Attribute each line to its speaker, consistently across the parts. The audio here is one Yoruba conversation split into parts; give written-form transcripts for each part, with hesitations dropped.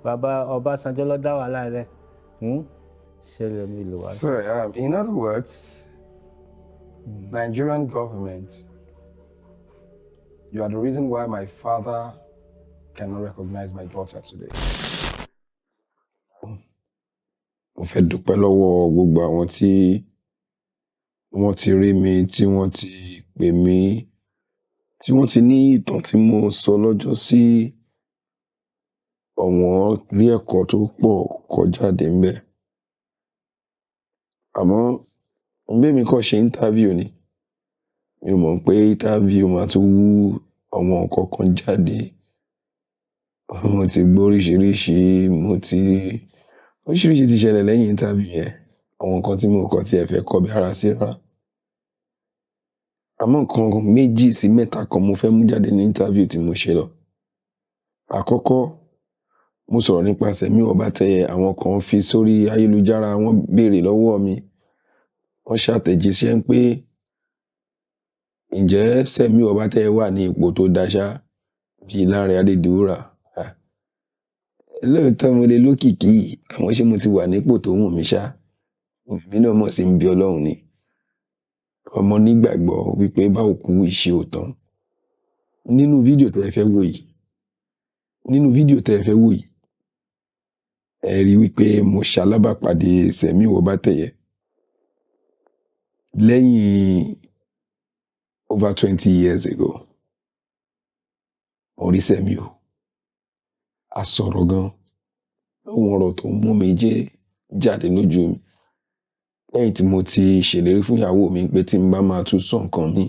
Speaker 1: Bàbá Ọbásanjọ́ ló dá wàhálà rẹ̀. Ṣẹlẹ̀ mi lò wá.
Speaker 2: So, in other words, Nigerian government, you are the reason why my father cannot recognize my daughter today. Mo fẹ́ dúpẹ́ lọ́wọ́ gbogbo àwọn tí wọ́n ti rí mi, tí wọ́n ti pè mí, tí wọ́n ti ní ìtàn tí mo sọ lọ́jọ́ sí, ọ̀wọ́n rí ẹ̀kọ́ tó pọ̀ kọ́ jáde ńbẹ̀. Àmọ́ bí èmi kàn ṣe interview ni, mi ò mọ̀ pé interview máa tún wú àwọn nǹkan kan jáde. Mo ti gbọ́ oríṣiríṣi, mo ti oríṣiríṣi ti ṣẹlẹ̀ lẹ́yìn interview yẹn. Àwọn nǹkan tí mo kàn tiẹ̀ fẹ́ kọbi ara sí rárá. Àmọ́ nǹkan méjì sí mẹ́ta kan mo fẹ́ mú jáde ní interview tí mo ṣe lọ. Àkọ́kọ́, mo sọ̀rọ̀ nípa Sẹ̀míù Ọbátẹ́yẹ, àwọn kan fi sórí ayélujára, wọ́n béèrè lọ́wọ́ mi. Wọ́n ṣàtẹ̀jíṣẹ́ pé ǹjẹ́ Sẹ̀míù Ọbátẹ́yẹ wà ní ipò tó dáa ṣá bíi Lánrè Adédiwúrà? Lóòótọ́ mo lè lókìkí, àmọ́ ṣé mo ti wà nípò tó wù mí ṣá? Èmi náà mọ̀ sí ń bí Ọlọ́run ni. Ọmọ nígbàgbọ́ wípé bá òkú ìṣe ò tán. Nínú fídíò tẹ́ ẹ fẹ́ wò yìí, nínú fídíò tẹ́ ẹ fẹ́ wò yìí, ẹ rí wípé mo ṣalábàpàdé Sẹ̀míù Ọbátẹ́yẹ lẹ́yìn over 20 years ago. Mo rí Sẹ̀míù, a sọ̀rọ̀ gan, àwọn ọ̀rọ̀ tó mú mi jẹ́ jáde lójú mi. Lẹ́yìn tí mo ti ṣèlérí fún ìyàwó mi pé tí n bá máa tún sọ nǹkan mi,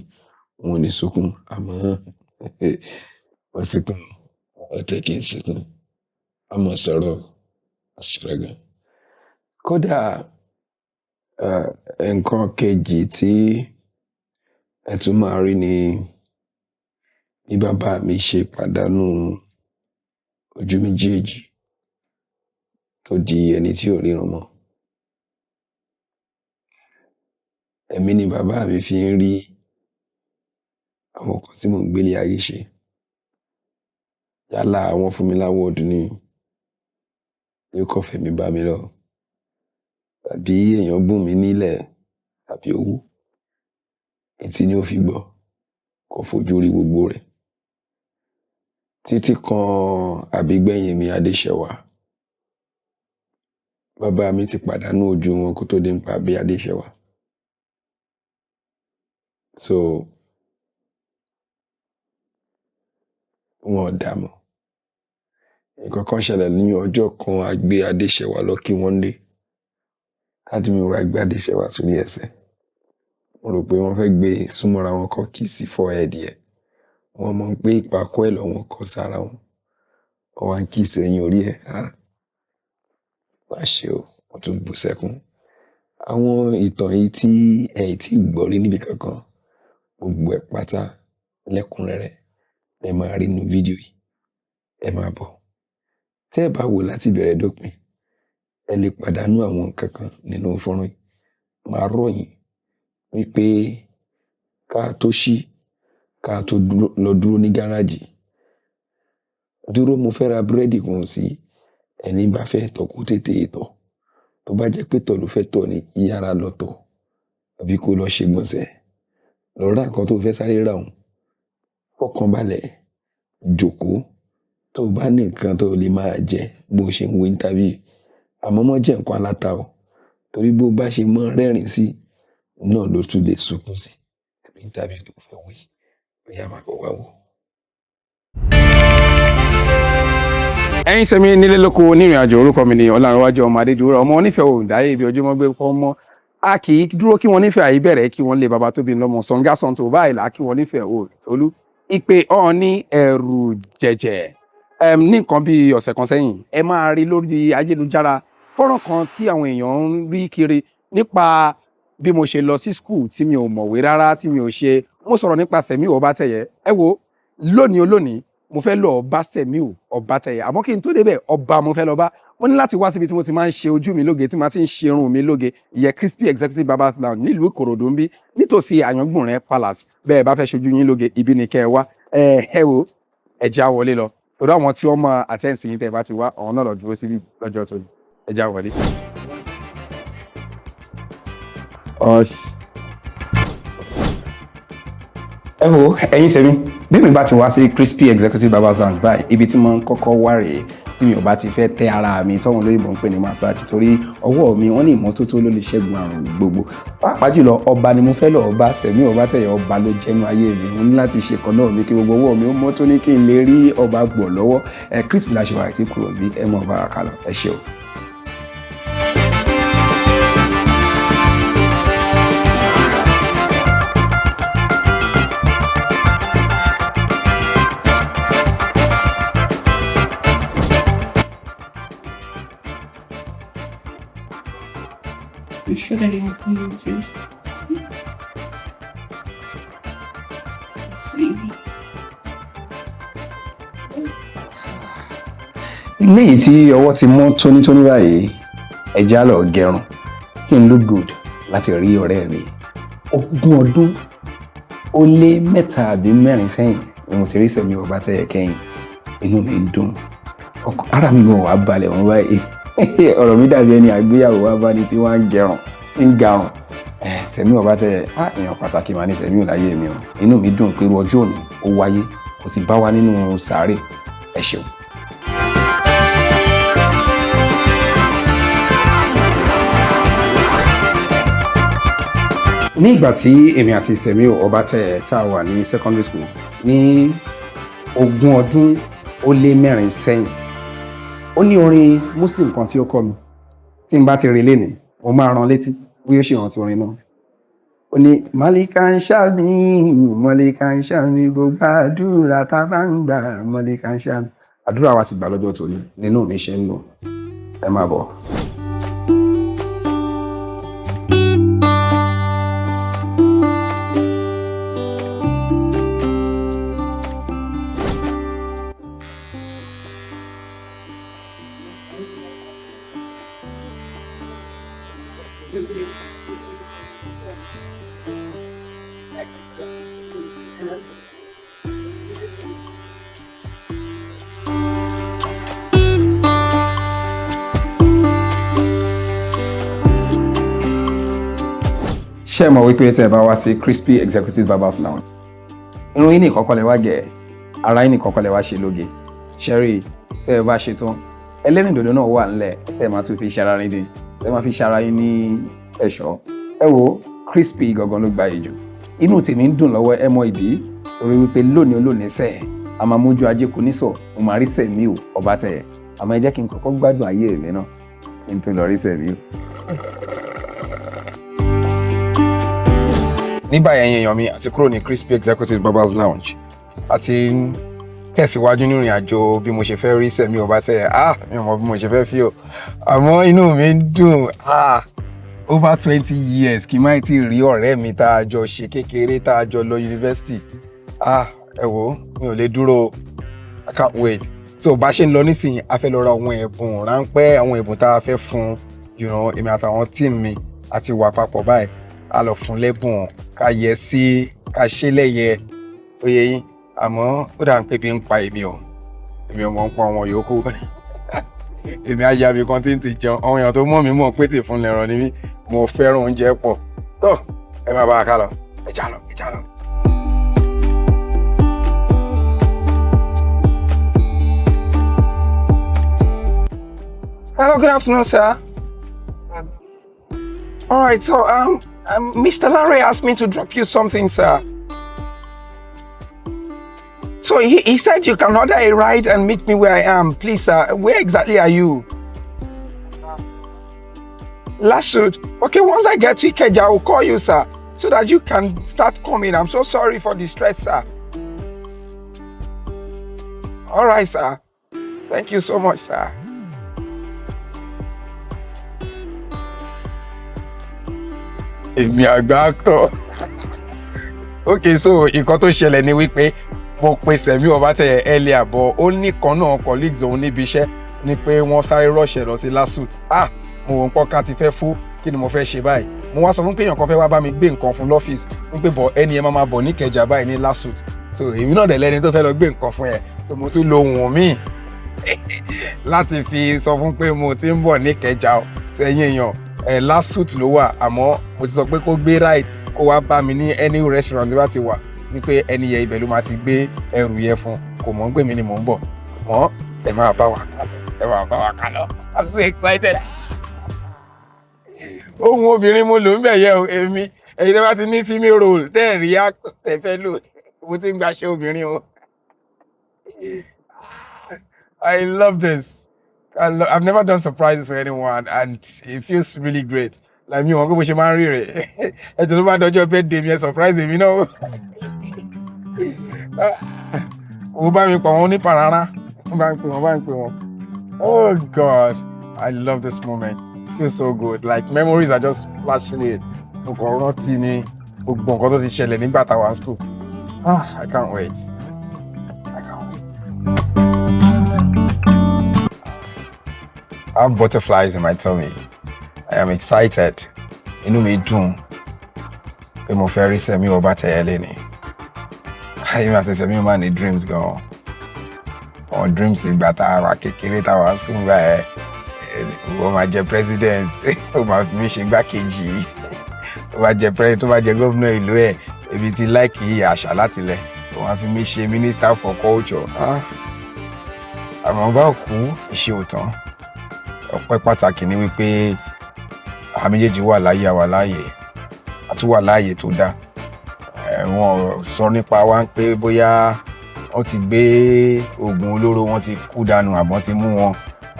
Speaker 2: òun ò ní sunkún. Àmọ́ mo sunkún, ó tẹ́ kí n sunkún. A mọ̀ sọ̀rọ̀, a sọ̀rọ̀ gan. Kódà, nǹkan kejì tí ẹ tún máa rí ni bí bàbá mi ṣe pàdánù ojú méjèèjì tó di ẹni tí ò ríran mọ́. Ẹ̀mí ni bàbá mi fi ń rí àwọn nǹkan tí mò ń gbé ní ayé ṣe. Yálà wọ́n fún mi láwọ́ọ̀dù ni, yóò kọ́ fẹ̀mí bá mi lọ, tàbí èèyàn bùn mí nílẹ̀ tàbí owó. Etí ni ó fi gbọ́, kò fojú rí gbogbo rẹ̀. Títí kan àbígbẹ̀yìn mi Adéṣẹwà. Bàbá mi ti pàdánù ojú wọn kó tó dé nípa bí Adéṣẹwà. So, wọn ò dà mọ́. Nǹkan kan ṣẹlẹ̀ ní ọjọ́ kan, a gbé Adéṣẹwà lọ kí wọ́n lé. Daddy mi wá gbé Adéṣẹwà sórí ẹsẹ̀. Mo rò pé wọ́n fẹ́ gbé súnmọ́ra wọn kọ́ kiss forehead ẹ̀. Wọ́n mọ̀ pé ìpàkọ́ ẹ̀ lọ́wọ́ kọ́ sára wọn. Wọ́n wá ń kiss ẹ̀yìn orí ẹ̀. Ah! Má ṣe o, wọ́n tún bú sẹ́kún. Àwọn ìtàn yìí tí ẹ tí gbọ́ rí níbi kankan, gbogbo ẹ̀ pátá lẹ́kùnrẹ́rẹ́ lẹ máa rí nínú fídíò yìí. Ẹ máa bọ̀. Tẹ́ ẹ bá wò láti ìbẹ̀rẹ̀ dópin, ẹ lè pàdánù àwọn nǹkan kan nínú fọ́nrán yìí. Màá rọ̀ yín wípé ká tó ṣí, ká tó lọ dúró ní gáràjì. Dúró, mo fẹ́ ra búrẹ́dì kan sí ẹni bá fẹ́ tọ̀ kó tètè tọ̀. Tó bá jẹ́ pé tọ̀ ló fẹ́ tọ̀ ni, yára lọ tọ̀ tàbí kó lọ ṣe ìgbọ̀nsẹ̀. Lọ ra nǹkan tó fẹ́ sáré rà òun. Fọkàn balẹ̀, jókòó. Tó bá ní nǹkan tó lè máa jẹ bó ṣe ń wo interview. Àmọ́ má jẹ́ nǹkan aláta o, torí bó bá ṣe mọ́ rẹ́rìn sí, náà ló tún lè sunkún sí. Interview tó fẹ́ wò yìí, ó yá máa bọ̀ wá wò.
Speaker 3: Ẹ̀yin tèmi nílé lóko onírìn àjò, orúkọ mi ni Ọlárẹ̀wájú ọmọ Adédiwúrà, ọmọ onífẹ̀ẹ́ òǹdáyé ibi ojúmọ́ gbé kọ́ mọ́. A kì í dúró kí wọ́n nífẹ̀ẹ́ àyíbẹ̀rẹ̀ kí wọ́n lé baba tó bí lọ́mọ sọ̀ngá sọ̀ǹtò báyìí là kí wọ́n nífẹ̀ẹ́ olú. Ìpè Ọọ̀ni ẹ̀rù jẹ̀jẹ̀. Ní nǹkan bí ọ̀sẹ̀ kan sẹ́yìn, ẹ máa rí lórí ayélujára fọ́nrán kan tí àwọn èèyàn ń rí kiri nípa bí mo ṣe lọ sí school tí mi ò mọ̀wé rárá, tí mi ò ṣe. Mo sọ̀rọ̀ nípa Sẹ̀míù Ọbátẹ́yẹ. Ẹ wo, lónìí olónìí, mo fẹ́ lọ bá Sẹ̀míù Ọbátẹ́yẹ. Àmọ́ kí n tó débẹ̀, ọba mo fẹ́ lọ bá. Mo ní láti wá síbi tí mo ti máa ń ṣe ojú mi lóge, tí màá ti ń ṣe irun mi lóge, ìyẹn Crispy Executive Barber Lounge nílùú Ìkòròdú ń bí, nítòsí Àyàngbùnrẹ́ Palace. Bẹ́ẹ̀ bá fẹ́ ṣojú yín lóge, ibi ni kẹ́ ẹ wá. Ẹ wo, ẹ já wọlé lọ. Torí àwọn tí wọ́n máa attend sí yín tẹ́ ẹ bá ti wá, àwọn náà lọ dúró síbí lọ́jọ́ tó ẹ já wọlé.
Speaker 1: Ọ̀ṣ.
Speaker 3: Ẹ wo, ẹ̀yin tèmi, bí mi bá ti wá sí Crispy Executive Barbers Lounge báyìí, ibi tí mo ń kọ́kọ́ wá rèé tí mi ò bá ti fẹ́ tẹ́ ara mi tọ́wọ́n lóyìnbó ń pè ní massage, torí ọwọ́ mi, wọ́n ní ìmọ́tótó ló lè ṣẹ́gun àrùn gbogbo. Pàápàá jùlọ, ọba ni mo fẹ́ lọ́ọ́ bá. Sẹ̀mí Ọbátẹ̀yẹ, ọba ló jẹ́nu ayé mi. Mo ní láti ṣe kan náà mi kí gbogbo ọwọ́ mi ó mọ́ tó ní kí n lè rí ọba gbọ̀ lọ́wọ́. Ẹ Crispy la ṣe wà tí kúrò bí ẹ mọ̀ bá wa kálọ. Ẹ ṣé o.
Speaker 4: I'm sure that your appearances.
Speaker 3: Léyìí tí ọwọ́ ti mọ́ tónítóní báyìí, ẹja lọ gẹrun kí n look good láti rí ọ̀rẹ́ mi. 23 ọdún àbí 4 sẹ́yìn ni mo ti rí Sẹ̀mí Ọbátẹ̀yẹ kẹ́yìn. Inú mi ń dùn, ara mi gan wà balẹ̀ wọn báyìí. Ọ̀rọ̀ mi dàbí ẹni àgbéyàwó wa bá ní tí wọ́n á gẹrun ń garun. Sẹ̀mí Ọbátẹ̀yẹ á, èèyàn pàtàkì máa ní Sẹ̀mí ò láyé mi o. Inú mi dùn pé irú ọjọ́ òní ó wáyé, kò sì bá wa nínú sàárè. Ẹ ṣeun. Ní ìgbà tí èmi àti Sẹ̀míù Ọbátẹ̀yẹ tá a wà ní secondary school ní 24 ọdún sẹ́yìn, ó ní orin Muslim kan tí ó kọ́ mi. Tí n bá ti rí lénìí, mo máa rán létí bí ó ṣe rántí orin náà. Ó ní mọ̀líkà ń ṣàmì, mọ̀líkà ń ṣàmì, gbogbo àdúrà tá a bá ń gbà, mọ̀líkà ń ṣàmì. Àdúrà wa ti gbà lọ́jọ́ tòní nínú mi ṣe ń lò. Ẹ máa bọ̀. Ṣé ẹ mọ̀ wípé tẹ́ ẹ bá wá sí Crispy Executive Barbers Lounge, irun yín nìkan kọ́ lẹ wá gẹ̀, ara yín nìkan kọ́ lẹ wá ṣe lóge. Ṣẹ́rí tẹ́ ẹ bá ṣe tán, ẹlẹ́rìndòdò náà wà ńlẹ̀ tẹ́ ẹ máa tún fi ṣara yín dín, tẹ́ ẹ máa fi ṣara yín ní ẹ̀ṣọ́. Ẹ wo, Crispy gangan ló gbayì jù. Inú tèmi ń dùn lọ́wọ́. Ẹ mọ ìdí? Torí wípé lónìí olónìí sẹ̀ a máa mójú ajé kò ní sọ, mo máa rí Sẹ̀míù Ọbátẹ̀yẹ. Àmọ́ ẹ jẹ́ kí n kọ́kọ́ gbádùn ayé mi náà kí n tó lọ rí Sẹ̀míù. Ní báyìí, ẹ̀yin èèyàn mi, àti kúrò ní Crispy Executive Barbers Lounge, àti ń tẹ̀síwájú nínú ìrìn àjò bí mo ṣe fẹ́ rí Sẹ̀mí Ọbátẹ̀yẹ. Ah, mi ò mọ bí mo ṣe fẹ́ fi o, àmọ́ inú mi ń dùn. Ah, over 20 years kí n má ti rí ọ̀rẹ́ mi tá a jọ ṣe kékeré, tá a jọ lọ yunifásitì. Ah, ẹ wò ó, mi ò lè dúró o. I can't wait. So bá ṣe ń lọ nísìnyí, a fẹ́ lọ ra àwọn ẹ̀bùn ráńpẹ́, àwọn ẹ̀bùn tá a fẹ́ fún. Èmi àtàwọn team mi àti wà papọ̀ báyìí, a lọ fún lẹ́bùn, ká yẹ sí, ká ṣe lẹ́yẹ oyè yín. Àmọ́ ó dà ń pé bí ń pa èmi o, èmi ò mọ̀ ń pa àwọn yòókù. Èmi á ya mi kan tí ń ti jẹun. Àwọn èèyàn tó mọ̀ mí mọ̀ pé tì fún lẹ́ran ni mí, mo fẹ́ràn oúnjẹ pọ̀ tó. Ẹ máa bá a ká lọ. Ẹ já lọ, ẹ já lọ. Hello, good afternoon, sir. All right, so Mr. Larry asked me to drop you something, sir. So he said you can order a ride and meet me where I am. Please, sir, where exactly are you? Lasud. Okay, once I get to Ikeja, I will call you, sir, so that you can start coming. I'm so sorry for the stress, sir. All right, sir. Thank you so much, sir. Èmi àgbà actor. Okay, so nǹkan tó ṣẹlẹ̀ ni wípé mo pe Sẹ̀mí Ọbátẹ̀yẹ earlier, but ó ní kan náà colleagues òun níbi iṣẹ́ ní pé wọ́n sáré rush ẹ̀ lọ sí LASUT. Ah, mo wò ń pọ́ ká ti fẹ́ fó. Kí ni mo fẹ́ ṣe báyìí? Mo wá sọ fún pé èèyàn kan fẹ́ wá bá mi gbé nǹkan fún lọ́fíìsì, ń pé bọ̀ ẹni ẹ máa máa bọ̀ níkẹjà báyìí ní LASUT. So èmi náà dẹ̀ lẹ́ni tó fẹ́ lọ gbé nǹkan fún yẹn. Tó mo tún lo ohùn mi láti fi sọ fún pé mo ti ń bọ̀ ní Ìkẹjà o. Tó ẹ̀yin èèyàn ẹ̀, LASUTH ló wà, àmọ́ mo ti sọ pé kó gbé ride, kó wá bá mi ní any restaurant tí bá ti wà, ní pé ẹni yẹn ibẹ̀ ló máa ti gbé ẹrù yẹn fún. Kò mọ̀ ń pè mí ni mò ń bọ̀ mọ́. Ẹ máa bá wa kálọ, ẹ máa bá wa kálọ. I'm so excited. Ohun obìnrin mo lò ń bẹ̀ yẹ o. Èmi, ẹ̀yin tẹ́ bá ti ní female role tẹ́ ẹ̀ rí actor tẹ́ fẹ́ lò, mo ti ń gbaṣẹ́ obìnrin o. I love this. I've never done surprises for anyone and it feels really great. Like mi ò mọ̀ pé bó ṣe máa ń rí rẹ̀. Ẹ jọ̀ọ́, tó bá dọjọ́ birthday mi, ẹ surprise èmi náà. Ó bá mi pọ̀ wọ́n ní pàrárá. Ó bá ń pè wọ́n, bá ń pè wọ́n. Oh God, I love this moment. It feels so good. Like memories are just flashing in. Mo kàn rántí ní gbogbo nǹkan tó ti ṣẹlẹ̀ nígbà tá a wà school. Ah, I can't wait. I can't wait. I have butterflies in my tummy. I am excited. Inú mi dùn pé mo fẹ́ rí Sẹ̀míù Ọbátẹ̀yẹ lénìí. Èmi àti Sẹ̀míù máa ní dreams gan-an. Àwọn dreams ìgbà tá a wà kékeré, tá a wà school gbà ẹ́, ó máa jẹ president, ó máa fi mí ṣe igbákejì. Tó bá jẹ president, tó bá jẹ gómìnà ìlú ẹ̀, èmi ti like àṣà láti lẹ̀. Ó máa fi mí ṣe minister for culture. Ah. Àmọ́ bá òkú ìṣe òtán. Ọpẹ́ pàtàkì ni wípé àwọn méjèèjì wà láyé, àwa láàyè, a tún wà láàyè tó dáa. Wọn sọ nípa wa pé bóyá wọ́n ti gbé oògùn olóró, wọ́n ti kú dànù, àbọ́n ti mú wọn,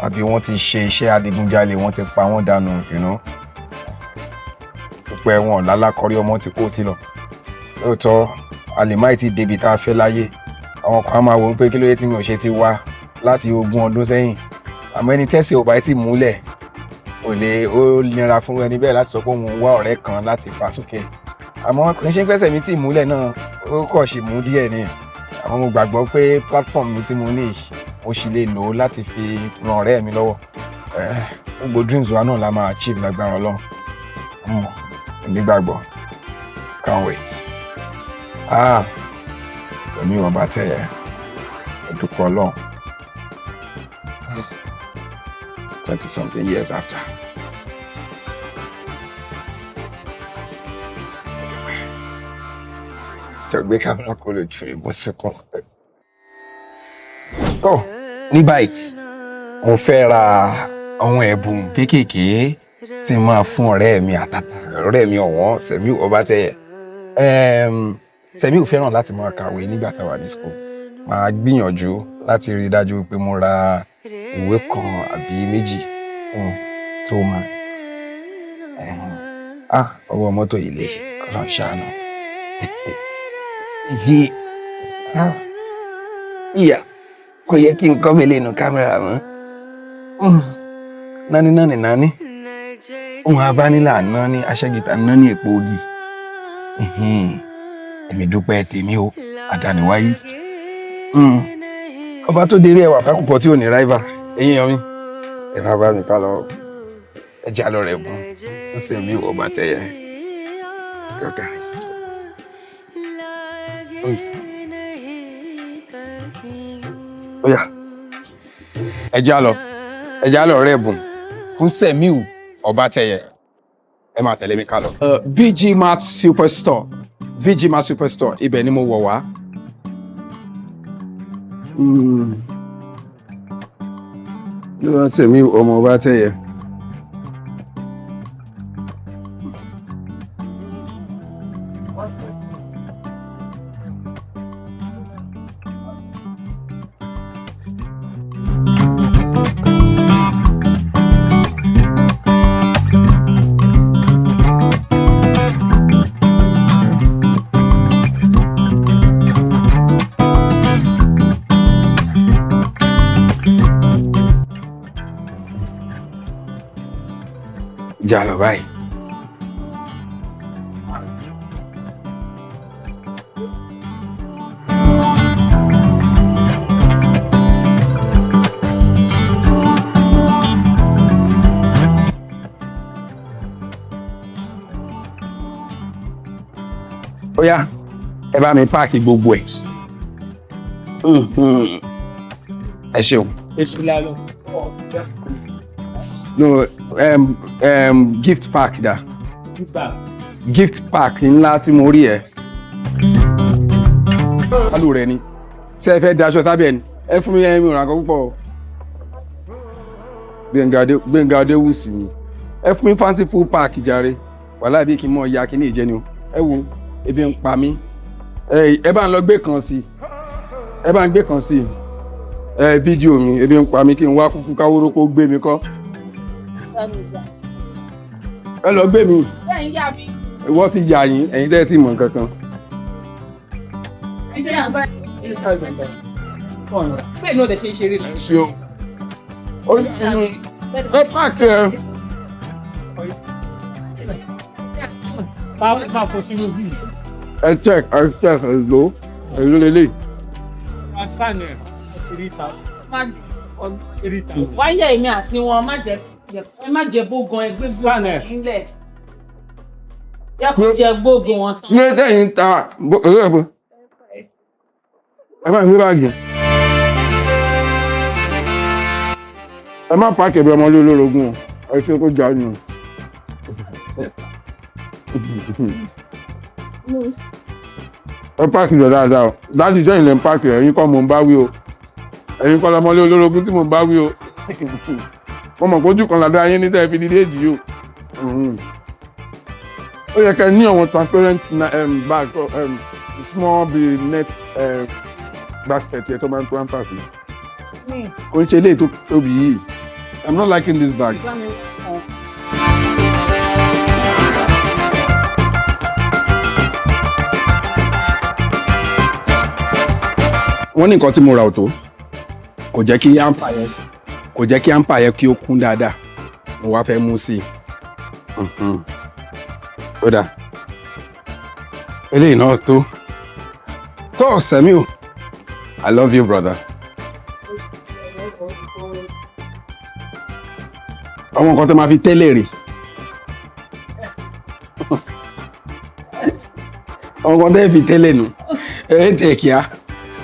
Speaker 3: àbí wọ́n ti ṣe iṣẹ́ adigunjalè, wọ́n ti pa wọ́n dànù. Pípẹ́ wọn lálákọ̀ọ́rí ọmọ tí kò tí lọ. Lóòótọ́, a lè má ti débi tá a fẹ́ láyé. Àwọn kan á máa wò ó pé kí ló dé tí mi ò ṣe ti wá láti 20 ọdún sẹ́yìn. Àmọ́ ẹni tẹ́sí ò bá ti múlẹ̀, ò lè, ó nira fún ẹni bẹ́ẹ̀ láti sọ pé òun wá ọ̀rẹ́ kan láti fà sókè. Àmọ́ kò ń ṣe pẹ́sẹ̀ mi tí ì múlẹ̀ náà, ó kọ̀ sì mú díẹ̀ ni. Àmọ́ mo gbàgbọ́ pé platform mi tí mo ní yìí, mo sì lè lò ó láti fi ran ọ̀rẹ́ mi lọ́wọ́. Gbogbo dreams wa náà la máa achieve lágbára Ọlọ́run. Mo nígbàgbọ́. Can't wait. Ah, Sẹ̀míù Ọbátẹ̀yẹ, mo dúpẹ́ Ọlọ́run. 20 something years after. Jọ gbé kámẹ́rà kó lójú ìbò sunkún. Tó ní báyìí, mo fẹ́ ra àwọn ẹ̀bùn kéékèèké tí n máa fún ọ̀rẹ́ mi àtàtà, ọ̀rẹ́ mi ọ̀wọ́n, Sẹ̀míù Ọbátẹ̀yẹ. Sẹ̀míù fẹ́ràn láti máa kàwé nígbà tá a wà ní school. Màá gbìyànjú láti rí i dájú pé mo ra ìwé kan àbí méjì fún un tó máa. Ah, ọwọ́ mọ́tò yìí lè kọ́ ṣàánú. Ah, ìyá, kò yẹ kí n kọ́ mi lẹ́nu kámẹ́rà mọ́. Nání nání nání. Ohun abánilà náà ní aṣẹ́gìtà náà ní èpo ògì. Èmi dúpẹ́ tèmi o, àdániwáyé. Ọba tó dérí ẹwà fákùkọ tí ò ní rival. Ẹ̀yin èèyàn mi, ẹ máa bá mi ká lọ. Ẹ já lọ rẹ̀ bùn. Ó Sẹ̀míù Ọbátẹ̀yẹ. Go guys. Oy. Ó yá. Ẹ já lọ. Ẹ já lọ rẹ̀ bùn fún Sẹ̀míù Ọbátẹ̀yẹ. Ẹ máa tẹ̀lé mi ká lọ. BG Mart Superstore, BG Mart Superstore, ibẹ̀ ni mo wọ̀ wá. Ló wá Sẹ̀míù ọmọ Ọbátẹ̀yẹ. Já lọ báyìí. Ó yá, ẹ bá mi pack gbogbo ẹ̀. Ẹ ṣeun.
Speaker 1: Èsì lálọ́.
Speaker 3: No, gift pack da.
Speaker 1: Gbígbà.
Speaker 3: Gift pack ńlá tí mo rí ẹ. Kálù rẹ ni. Ṣé ẹ fẹ́ daṣọ sábẹ́ ni? Ẹ fún mi ẹ mi ò ràn kan púpọ̀ o. Gbẹ̀ngà Adéwùsì ni. Ẹ fún mi fancy full pack jàre. Wàhálà bí kí n mọ̀ ya kí ní ìjẹni o. Ẹ wo ebi ń pa mí. Ẹ bá ń lọ gbé kan sí i. Ẹ bá ń gbé kan sí i. Ẹ fídíò mi ebi ń pa mí kí n wá kúkú káwóró kó gbé mi kọ́. Ẹ lọ gbé mi. Ìwọ ti yà yín ẹ̀yin tẹ́ ẹ ti mọ̀ nǹkan kan.
Speaker 4: Bẹ́ẹ̀ ni ó lè ṣe é ṣeré lọ.
Speaker 3: Ẹ ṣeun. Ó yà yín ẹ pààkì ẹ.
Speaker 1: Báwo máa kó sínú bí?
Speaker 3: Ẹ check, ẹ check, ẹ lò ẹ lò lélẹ̀.
Speaker 1: Transfer ẹ̀ 3,000. 3,000.
Speaker 4: Wáyà èmi àti wọn má jẹ ẹ má jẹ bógan ẹgbẹ́
Speaker 1: Scan ẹ̀.
Speaker 4: nílẹ̀. Yẹ kó jẹ gbógun wọn tán.
Speaker 3: Ní ẹ̀yìn ta èrò ẹ̀ bó. Ẹ má gbé báàgì. Ẹ má pààkì ẹbí ọmọlé olórogún o. Ẹ ṣe kó já ni o. Ẹ páàkì rẹ̀ dáadáa o. Dáàdì sẹ́yìn lẹ́ ń páàkì rẹ̀, ẹ̀yin kọ́ mò ń bá wí o. Ẹ̀yin kọ́ lọmọlé olórogún tí mò ń bá wí o. Mo mọ̀ pé ojú kan làdá yín ní tẹ́ ẹ fi dídé èjì yìí o. Ó yẹ kẹ́ ní àwọn transparent bag, small bíi net basket yẹn tó máa ń tó àǹfà sí. Kò ń ṣe eléyìí tó tóbi yìí. I'm not liking this bag. Wọ́n ní nǹkan tí mo ra ò tó. Kò jẹ́ kí hamper yẹn, kò jẹ́ kí hamper yẹn kí ó kún dáadáa. Mo wá fẹ́ mú sí i. Ó dáa. Eléyìí náà tó. Tó Sẹ̀míù. I love you, brother. Àwọn nǹkan tó máa fi tẹ́lẹ̀ rè. Àwọn nǹkan tẹ́ fi tẹ́lẹ̀ nù. Ẹ tẹ̀ kíá.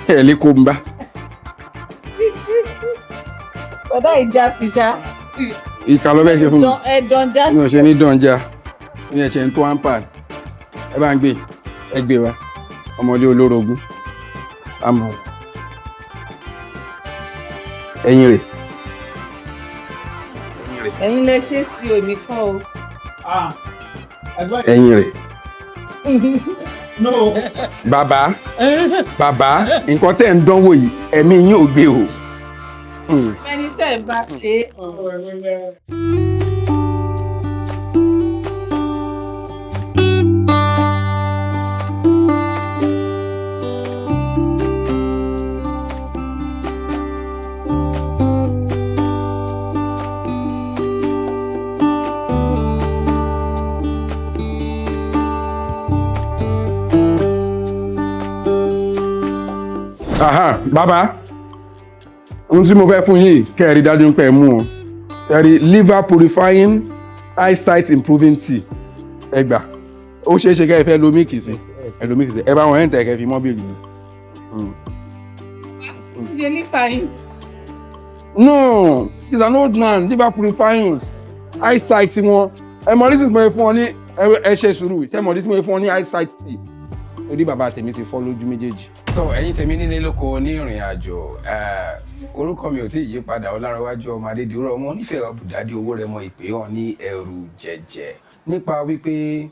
Speaker 3: Ẹ lè kó n bá.
Speaker 4: Bàbá ìjà sì ṣá.
Speaker 3: Ìka ló fẹ́ ṣe fún mi.
Speaker 4: Ẹ dán já.
Speaker 3: Mi ò ṣe ní dànjà. Mi ò ṣe ń tó hamper. Ẹ bá ń gbé. Ẹ gbé wa. Ọmọdé olórogún. Àmọ́. Ẹyin rè.
Speaker 4: Ẹ̀yin lẹ ṣe sí òní kọ́ o.
Speaker 1: Ẹgbẹ́
Speaker 3: Ẹyin rè.
Speaker 1: no.
Speaker 3: Bàbá, bàbá, nǹkan tẹ́ ń dánwò yìí, ẹ̀mí yín ò gbé o.
Speaker 4: Ẹni tẹ́ ẹ bá ṣe é.
Speaker 3: Aha, bàbá, ohun tí mo fẹ́ fún yín kẹ́ ẹ rí dájú pé ẹ mú o. Ẹ rí liver purifying eyesight improving tea. Ẹ gbà, ó ṣeé ṣe kẹ́ ẹ fẹ́ lo míìkì sí. Ẹ lo míìkì sí. Ẹ bá wọn ẹ̀ ń tẹ̀ kẹ́ fi mọ́ bíìlì ni.
Speaker 4: Ṣé nípa yín?
Speaker 3: No, he's an old man, liver purifying eyesight wọn. Ẹ mọ reason tí mo fẹ́ fún ọ ní ẹ ṣe sùúrù. Ṣé mọ reason tí mo fẹ́ fún ọ ní eyesight tea? Torí bàbá tèmi ti fọ́ lójú méjèèjì.
Speaker 2: Tó ẹ̀yin tèmi nílé lóko ní ìrìn àjò, orúkọ mi ò tí ì yí padà, Ọlárẹ̀wájú ọmọ Adédìrú ọmọ onífẹ̀ẹ́ ọbùdádé owó rẹ̀ mọ ìpè hàn ní ẹrù jẹjẹ nípa wípé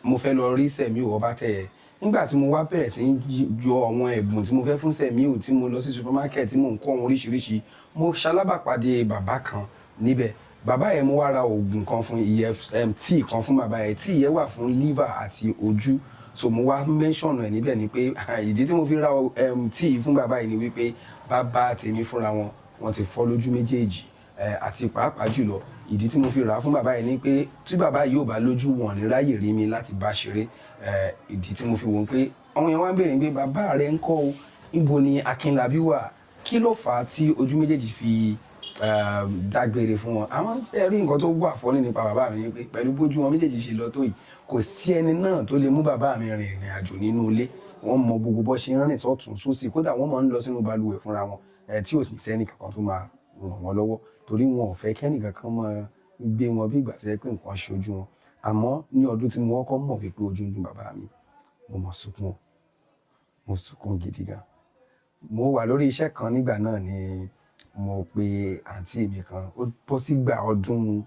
Speaker 2: mo fẹ́ lọ rí Sẹ̀míù Ọbátẹ̀yẹ. Nígbà tí mo wá bẹ̀rẹ̀ sí í yọ àwọn ẹ̀bùn tí mo fẹ́ fún Sẹ̀míù, tí mo lọ sí supermarket tí mò ń kó àwọn oríṣiríṣi, mo ṣalábàpàdé bàbá kan níbẹ̀. Bàbá yẹn, mo wá ra oògùn kan fún ìyẹn, tíì kan fún bàbá yẹn. Tíì yẹn wà fún liver àti ojú. So mo wá mention ẹ̀ níbẹ̀ ni pé ìdí tí mo fi ra tíì fún bàbá yìí ni wípé bàbá tèmi fúnra wọn, wọ́n ti fọ́ lójú méjèèjì. Àti pàápàá jùlọ ìdí tí mo fi rà á fún bàbá yìí ni pé tí bàbá yìí ò bá lójú, wọn ní ráyè rí mi láti bá ṣeré. Ìdí tí mo fi wò ó pé àwọn èèyàn wá ń béèrè pé bàbá rẹ ń kọ́ o, níbo ni Akínlábí wà, kí ló fà á tí ojú méjèèjì fi dágbére fún wọn. Àmọ́ ẹ rí nǹkan tó wà fọ́nì nípa bàbá mi ni pé pẹ̀lú bójú wọn méjèèjì ṣe lọ tó yìí, kò sí ẹni náà tó lè mú bàbá mi rìn ìrìn àjò nínú ilé. Wọ́n mọ gbogbo bó ṣe ń rìn sọ́tún sósì, kódà wọ́n máa ń lọ sínú balùwẹ̀ fúnra wọn. Ẹ tí ò ní sẹ́ni kankan tó máa ràn wọ́n lọ́wọ́, torí wọn ò fẹ́ kẹ́nì kankan máa gbé wọn bí ìgbà tó yẹ pé nǹkan ṣojú wọn. Àmọ́ ní ọdún tí mo kọ́kọ́ mọ̀ wípé ojú ń dùn bàbá mi, mo mọ̀ sunkún o, mo sunkún gidi gan. Mo wà lórí iṣẹ́ kan nígbà náà ni mo pe àǹtí mi kan. Ó bọ́ sígbà ọdún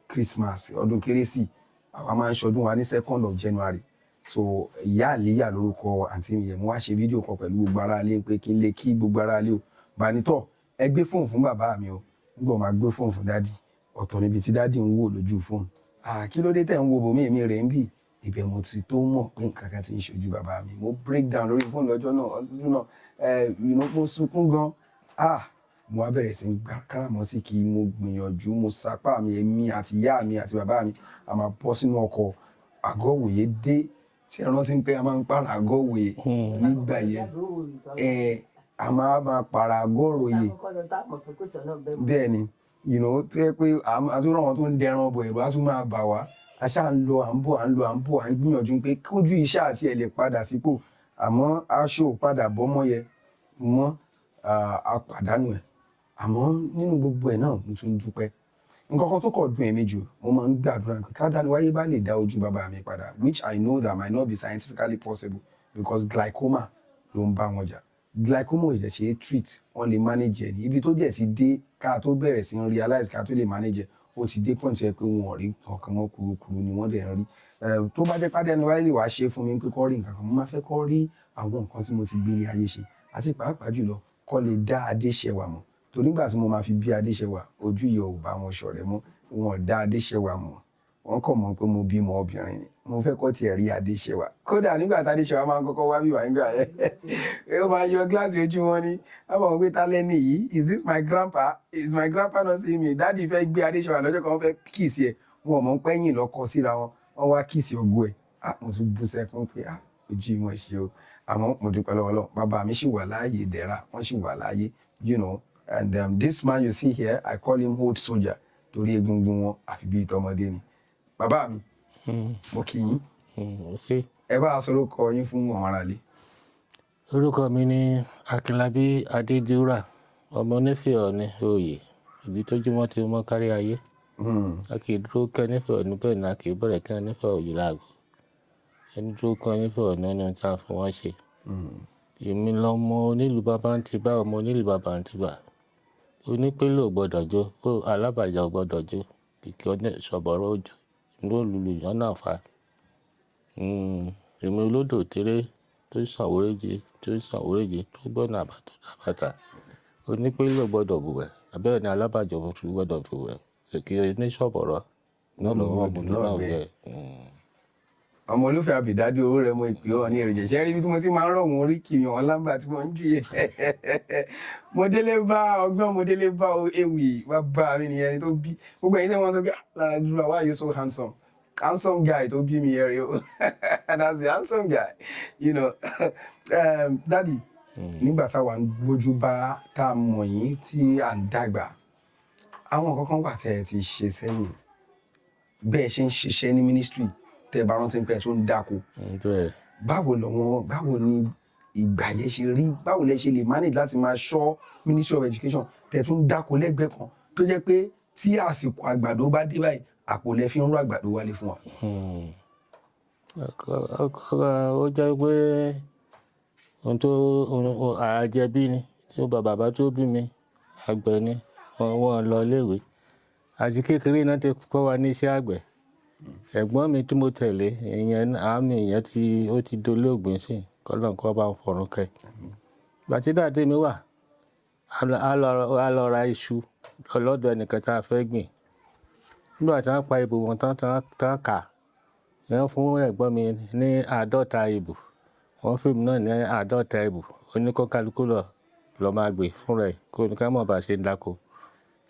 Speaker 2: Christmas, ọdún Kérésì. Àwa máa ń ṣọdún wa ní 2nd of January. So Ìyá Àlíyà lórúkọ àǹtí mi yẹn. Mo wá ṣe fídíò kan pẹ̀lú gbogbo ará ilé pé kí n lè kí gbogbo ará ilé o. Bánítọ̀, ẹ gbé fóònù fún bàbá mi o. Nígbà wọn máa gbé fóònù fún daddy, ọ̀tọ̀ níbi tí daddy ń wò lójú fóònù. Ah, kí ló dé tẹ̀ ń wo bòmí? Èmi rẹ̀ ń bì. Ibẹ̀ mo ti tó mọ̀ pé nǹkan kan ti ń ṣojú bàbá mi. Mo break down lórí fóònù lọ́jọ́ náà, ọdún náà. Ẹ mo sunkún gan. Ah, mo wá bẹ̀rẹ̀ sí í gbá káràmọ́sí kí mo gbìyànjú, mo sapá mi, èmi àti ìyá mi àti bàbá mi, a máa bọ́ sínú ọkọ̀ Àgọ́ Ìwòye dé. Ṣé ẹ rántí pé a máa ń pààrà Àgọ́ Ìwòye nígbà yẹn? Ẹ a máa pààrà Àgọ́ Ìwòye. Bẹ́ẹ̀ ni, tó yẹ pé a tún rán wọn tó ń dẹran bọ̀, ẹ̀rù á tún máa bà wá. A ṣáà ń lọ, à ń bọ̀, à ń lọ, à ń bọ̀, à ń gbìyànjú pé kójú iṣẹ́ àti ẹ̀ lè padà sípò. Àmọ́ aṣọ ò padà bọ́ mọ́ yẹ mọ́, a pàdánù ẹ̀. Àmọ́ nínú gbogbo ẹ̀ náà, mo tún dúpẹ́. Nǹkan kan tó kọ̀ dùn èmi jù, mo máa ń gbàdúrà pé ká dáni wáyé bá lè dá ojú bàbá mi padà, which I know that might not be scientifically possible because glaucoma ló ń bá wọn jà. Glaucoma ò dẹ̀ ṣe é treat, wọ́n lè manage ẹ̀ ní ibi tó dẹ̀ ti dé. Ká tó bẹ̀rẹ̀ sí ń realize, ká tó lè manage ẹ̀, ó ti dé point yẹ pé wọn ò rí nǹkan kan mọ́, kurukuru ni wọ́n dẹ̀ ń rí. Tó bá jẹ́ pé wáyé lè wá ṣe fún mi pé kó rí nǹkan kan, mo máa fẹ́ kó rí àwọn nǹkan tí mo ti gbé ayé ṣe, àti pàápàá jùlọ kó lè dá Adéṣẹwà mọ̀, torí nígbà tí mo máa fi bí Adéṣẹwà, ojú yìí ò bá wọn ṣọ̀rẹ́ mọ́, wọn ò dá Adéṣẹwà mọ̀. Wọ́n kàn mọ̀ pé mo bímọ obìnrin ni. Mo fẹ́ kọ́ tiẹ̀ rí Adéṣẹwà. Kódà nígbà tí Adéṣẹwà máa ń kọ́kọ́ wá bí wà nígbà yẹn, ó máa yọ gíláàsì ojú wọn ni wọ́n mọ̀ pé ta lẹ́ni yìí? Is this my grandpa? Is my grandpa not seeing me? Daddy fẹ́ gbé Adéṣẹwà lọ́jọ́ kan, wọ́n fẹ́ kiss ẹ̀, wọn ò mọ̀ pẹ́yìn lọ́kọ síra wọn, wọ́n wá kiss ọgọ́ ẹ̀. Ah, mo tún bú sẹ́kún pé ah, ojú ìmọ̀ ṣe o. Àmọ́ mo dúpẹ́ lọ́wọ́ Ọlọ́run, bàbá mi ṣì wà láàyè dẹ̀ra, wọ́n ṣì wà láàyè. And this man you see here, I call him old soldier, torí egungun wọn àfi bíi tọmọdé ni. Bàbá mi, mo kí yín.
Speaker 1: Ṣé
Speaker 2: Ẹ bá a sọ orúkọ yín fún àwọn aráalé.
Speaker 1: Orúkọ mi ni Akínlábí Adédìwúrà, ọmọ onífẹ̀ẹ́ Ọ̀ọ̀ni oyè ibi tójúmọ́ ti mọ́ kárí ayé. A kì í dúró kẹ́ nífẹ̀ẹ́ Ọ̀ọ̀ni, bẹ́ẹ̀ ni a kì í bẹ̀rẹ̀ kẹ́ nífẹ̀ẹ́ òyì láago. Ẹni dúró kẹ́ nífẹ̀ẹ́ Ọ̀ọ̀ni ní ohun tí a fún wọn ṣe. Èmi lọmọ onílùú bàbá ń tibá, ọmọ onílùú bàbá ń tibà. Onípélé ò gbọdọ̀ jó, ó alábàjá ò gbọdọ̀ jó, kìkì ṣọ̀bọ̀rọ̀ òjò ló lulu ìyànà fa. Èmi olódò téré tó sàn wéréje, tó sàn wéréje, tó gbọ́nà àbàtà àbàtà. Onípélé ò gbọdọ̀ bùwẹ̀, bẹ́ẹ̀ ni alábàjá ò tún gbọdọ̀ fìwẹ̀. Kìkì oníṣọ̀bọ̀rọ̀ náà ló
Speaker 2: Ló
Speaker 1: mọ̀
Speaker 2: mọ̀
Speaker 1: náà
Speaker 2: náà gbẹ.
Speaker 1: gbẹ.
Speaker 2: Ọmọ olúfẹ́ àbìdádé owó rẹ, mo ìpè ọ ní èròjẹ ṣe rí bí mo ti máa ń rọ̀ wọ́n orí kì í wọn lámbà tí mo ń jù yẹ. Mo délé bá ọgbọ́n, mo délé bá ewì. Bàbá mi nìyẹn, ẹni tó bí gbogbo ẹ̀yin tẹ́ wọ́n sọ pé, "Ah, Lára Dúró, why you so handsome?" Handsome guy tó bí mi yẹn rè o. That's the handsome guy. Daddy, nígbà táwa ń gbójú bá tá a mọ̀ yín tí à ń dàgbà, àwọn nǹkan kan wà tẹ́ ẹ ti ṣe sẹ́yìn. Bẹ́ẹ̀ ṣe ń ṣiṣẹ́ ní ministry, tẹ́ ẹ bá rántí pé ẹ tún ń dáko.
Speaker 1: Bẹ́ẹ̀.
Speaker 2: Báwo lọ́wọ́, báwo ni ìgbà yẹn ṣe rí? Báwo lẹ ṣe lè manage láti máa ṣọ́ Ministry of Education, tẹ́ tún ń dáko lẹ́gbẹ̀ẹ́ kan, tó jẹ́ pé tí àsìkò àgbàdo bá dé báyìí, àpò lẹ fi ń rú àgbàdo wálé fún wa?
Speaker 1: Ó jẹ́ pé ohun tó àjẹbí ni tí bàbá tó bí mi, àgbẹ̀ ni wọ́n. Wọ́n lọ iléèwé, àti kékeré náà ti kọ́ wa ní iṣẹ́ àgbẹ̀. Ẹ̀gbọ́n mi tí mo tẹ̀lé, ìyẹn àmì ìyẹn tí ó ti dolóògbé sí, kọ́lọ́n kọ́ bá ń fọ̀run kẹ́. Ìgbà tí daddy mi wà, a lọ ra iṣu lọ́dọ̀ ẹnìkan tá a fẹ́ gbìn. Nígbà tí wọ́n pa ìbò wọn tán tán kà, wọ́n fún ẹ̀gbọ́n mi ní 50 ìbò, wọ́n fún èmi náà ní 50 ìbò. Ó ní kó kálukú lọ lọ máa gbìn fúnra ẹ̀, kó ní ká mọ̀ bá ṣe ń dáko.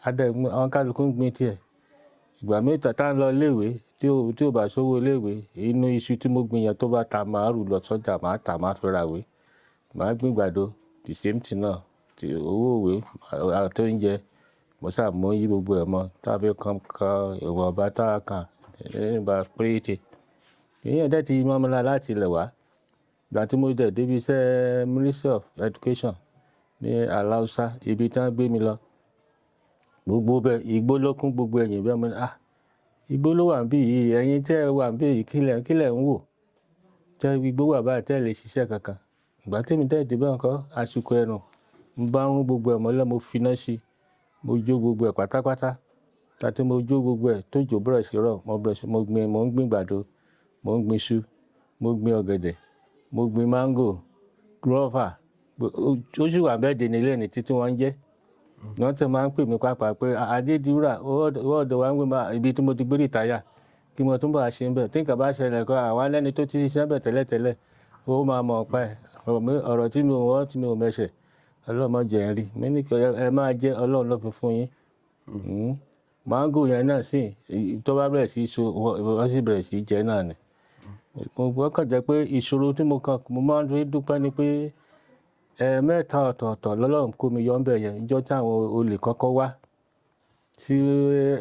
Speaker 1: Àwọn kálukú ń gbin tiẹ̀. Ìgbà míì tá ń lọ iléèwé, tí ò bá sówó iléèwé, inú iṣu tí mo gbìn yẹn, tó bá ta, màá rù lọ sọ́jà, màá tà, màá fi ra ìwé. Màá gbìn àgbàdo, the same thing náà, tí owó ìwé àti oúnjẹ, mo ṣáà mú yí gbogbo ẹ̀ mọ́ tá fi kan kan ìwọ̀nba tá a kàn nígbà péréte. Ìyẹn dẹ̀ ti mọ́ mi lára láti ilẹ̀ wá. Ìgbà tí mo dẹ̀ débi iṣẹ́ Ministry of Education, ní Aláùsá, ibi tí wọ́n gbé mi lọ. Gbogbo bẹ́ẹ̀ igbó ló kún gbogbo ẹ̀yìn bẹ́ẹ̀. Mo ní, "Ah, igbó ló wà níbí yìí. Ẹ̀yin tẹ́ ẹ wà níbí yìí, kílẹ̀ ń wò tẹ́ igbó wà báyìí, tẹ́ ẹ lè ṣiṣẹ́ kankan?" Ìgbà tẹ́mi dẹ́ dé bẹ́ẹ̀ ńkọ́, àsìkò ẹ̀rùn, mo bá rún gbogbo ẹ̀ mọ́lẹ̀, mo finá sí i, mo jó gbogbo ẹ̀ pátápátá. Àti mo jó gbogbo ẹ̀ tó jò bẹ̀rẹ̀ sí rọ̀, mo bẹ̀rẹ̀ sí mo gbin, mo ń gbin àgbàdo, mo ń gbin iṣu, mo gbin ọ̀gẹ̀dẹ̀, mo gbin máńgò, guava. Ó sì wà bẹ́ẹ̀ dé nílé ní títí wọ́n ń jẹ́. Wọ́n ti máa ń pè mí pàápàá pé, "Adédiwúrà, ọ̀dọ̀ wa ń gbé ibi tí mo ti gbé retire, kí mo tún bá ṣe ń bẹ̀. Tí nǹkan bá ṣẹlẹ̀ kọ́, àwọn alẹ́ni tó ti ṣiṣẹ́ bẹ̀ tẹ́lẹ̀tẹ́lẹ̀, ó máa mọ̀ ọ́n pa ẹ̀." Ọ̀rọ̀ tí mi ò wọ́n, tí mi ò mẹsẹ̀, Ọlọ́run má jẹ́ ń rí. Mi ní kí ẹ máa jẹ́, Ọlọ́run ló fi fún yín. Máńgò yẹn náà sì tó bá bẹ̀rẹ̀ sí í so, wọ́n sì bẹ̀rẹ̀ sí í jẹ náà ni. Mo kàn jẹ́ pé ìṣòro tí mo kàn, mo máa ń fi dúpẹ́ ni pé ẹ̀ẹ̀mẹ́ta ọ̀tọ̀ọ̀tọ̀ lọ́lọ́run kó mi yọ ń bẹ̀ yẹn. Ìjọ́ tí àwọn olè kọ́kọ́ wá sí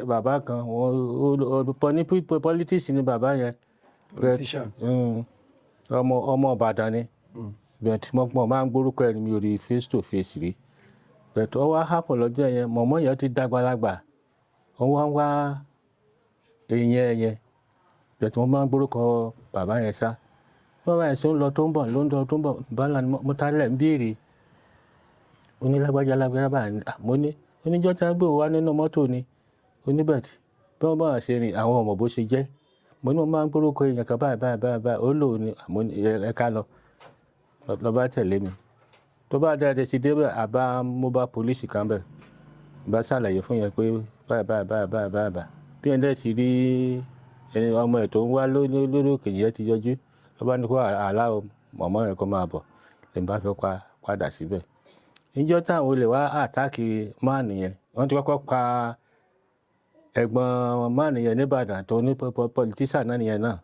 Speaker 1: bàbá kan, wọ́n ní politics ni bàbá yẹn.
Speaker 3: Politician.
Speaker 1: Ọmọ Ìbàdàn ni. But mo máa ń gbórúkọ ẹ̀ ní, mi ò rí face to face rí. But ó wá happen lọ́jọ́ yẹn, mọ̀mọ́ yẹn ti dàgbàlagbà. Ó wá ń wá èèyàn yẹn. But mo máa ń gbórúkọ bàbá yẹn ṣá. Bàbá yẹn ṣe ń lọ tó ń bọ̀, ló ń lọ tó ń bọ̀. Bàálà ni mo ta lẹ̀ ń béèrè. Ó ní lágbájá lágbájá báyìí ni. Mo ní, ó ní ìjọ́ tí wọ́n gbé òun wá nínú mọ́tò ni. Ó ní but bí wọ́n bá ṣe rìn, àwọn ò mọ̀ bó ṣe jẹ́. Mo ní mo máa ń gbórúkọ èèyàn kan báyìí báyìí báyìí báyìí. Ó lóun ni. Mo ní ẹ ká lọ. Lọ bá tẹ̀lé mi. Tó bá dé ti dé bẹ́ẹ̀, a bá mobile police kan bẹ́ẹ̀. Bá ṣàlàyé fún yẹn pé báyìí báyìí báyìí báyìí báyìí báyìí. Bí ẹni dẹ̀ ti rí ẹni ọmọ ẹ̀ tó ń wá lórí òkè yẹn ti yọjú. Ló bá ní kó allow mọ̀mọ́ yẹn kó máa bọ̀. Lèmi bá fẹ́ pa padà síbẹ̀. Níjọ́ tí àwọn olè wá attack man yẹn, wọ́n ti kọ́kọ́ pa ẹ̀gbọ́n man yẹn ní Ìbàdàn tó ní politician náà nìyẹn náà.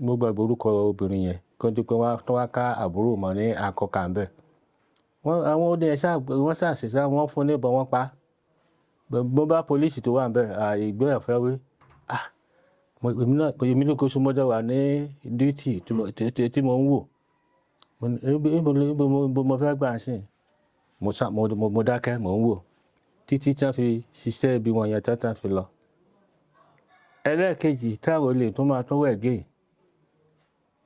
Speaker 1: Mo gbàgbé orúkọ obìnrin yẹn kí wọ́n tó pé wọ́n wá ká àbúrò mọ́ ní Akọkà ń bẹ̀. Wọ́n, àwọn olè yẹn ṣá, wọ́n ṣà ṣe ṣá, wọ́n fún ní ìbọn, wọ́n pa. Mobile police tó wà níbẹ̀, ìgbé ẹ̀ fẹ́ wí. Ah! Èmi náà, èmi ní kó so mọ́jọ́ wà ní duty tí mo ń wò. Mo ní ibo mo fẹ́ gbà sí. Mo sá, mo dákẹ́, mò ń wò títí tí wọ́n fi ṣiṣẹ́ ibi wọn yẹn tán tán fi lọ. Ẹlẹ́ẹ̀kejì táwọn olè tún máa tún wẹ̀ gé.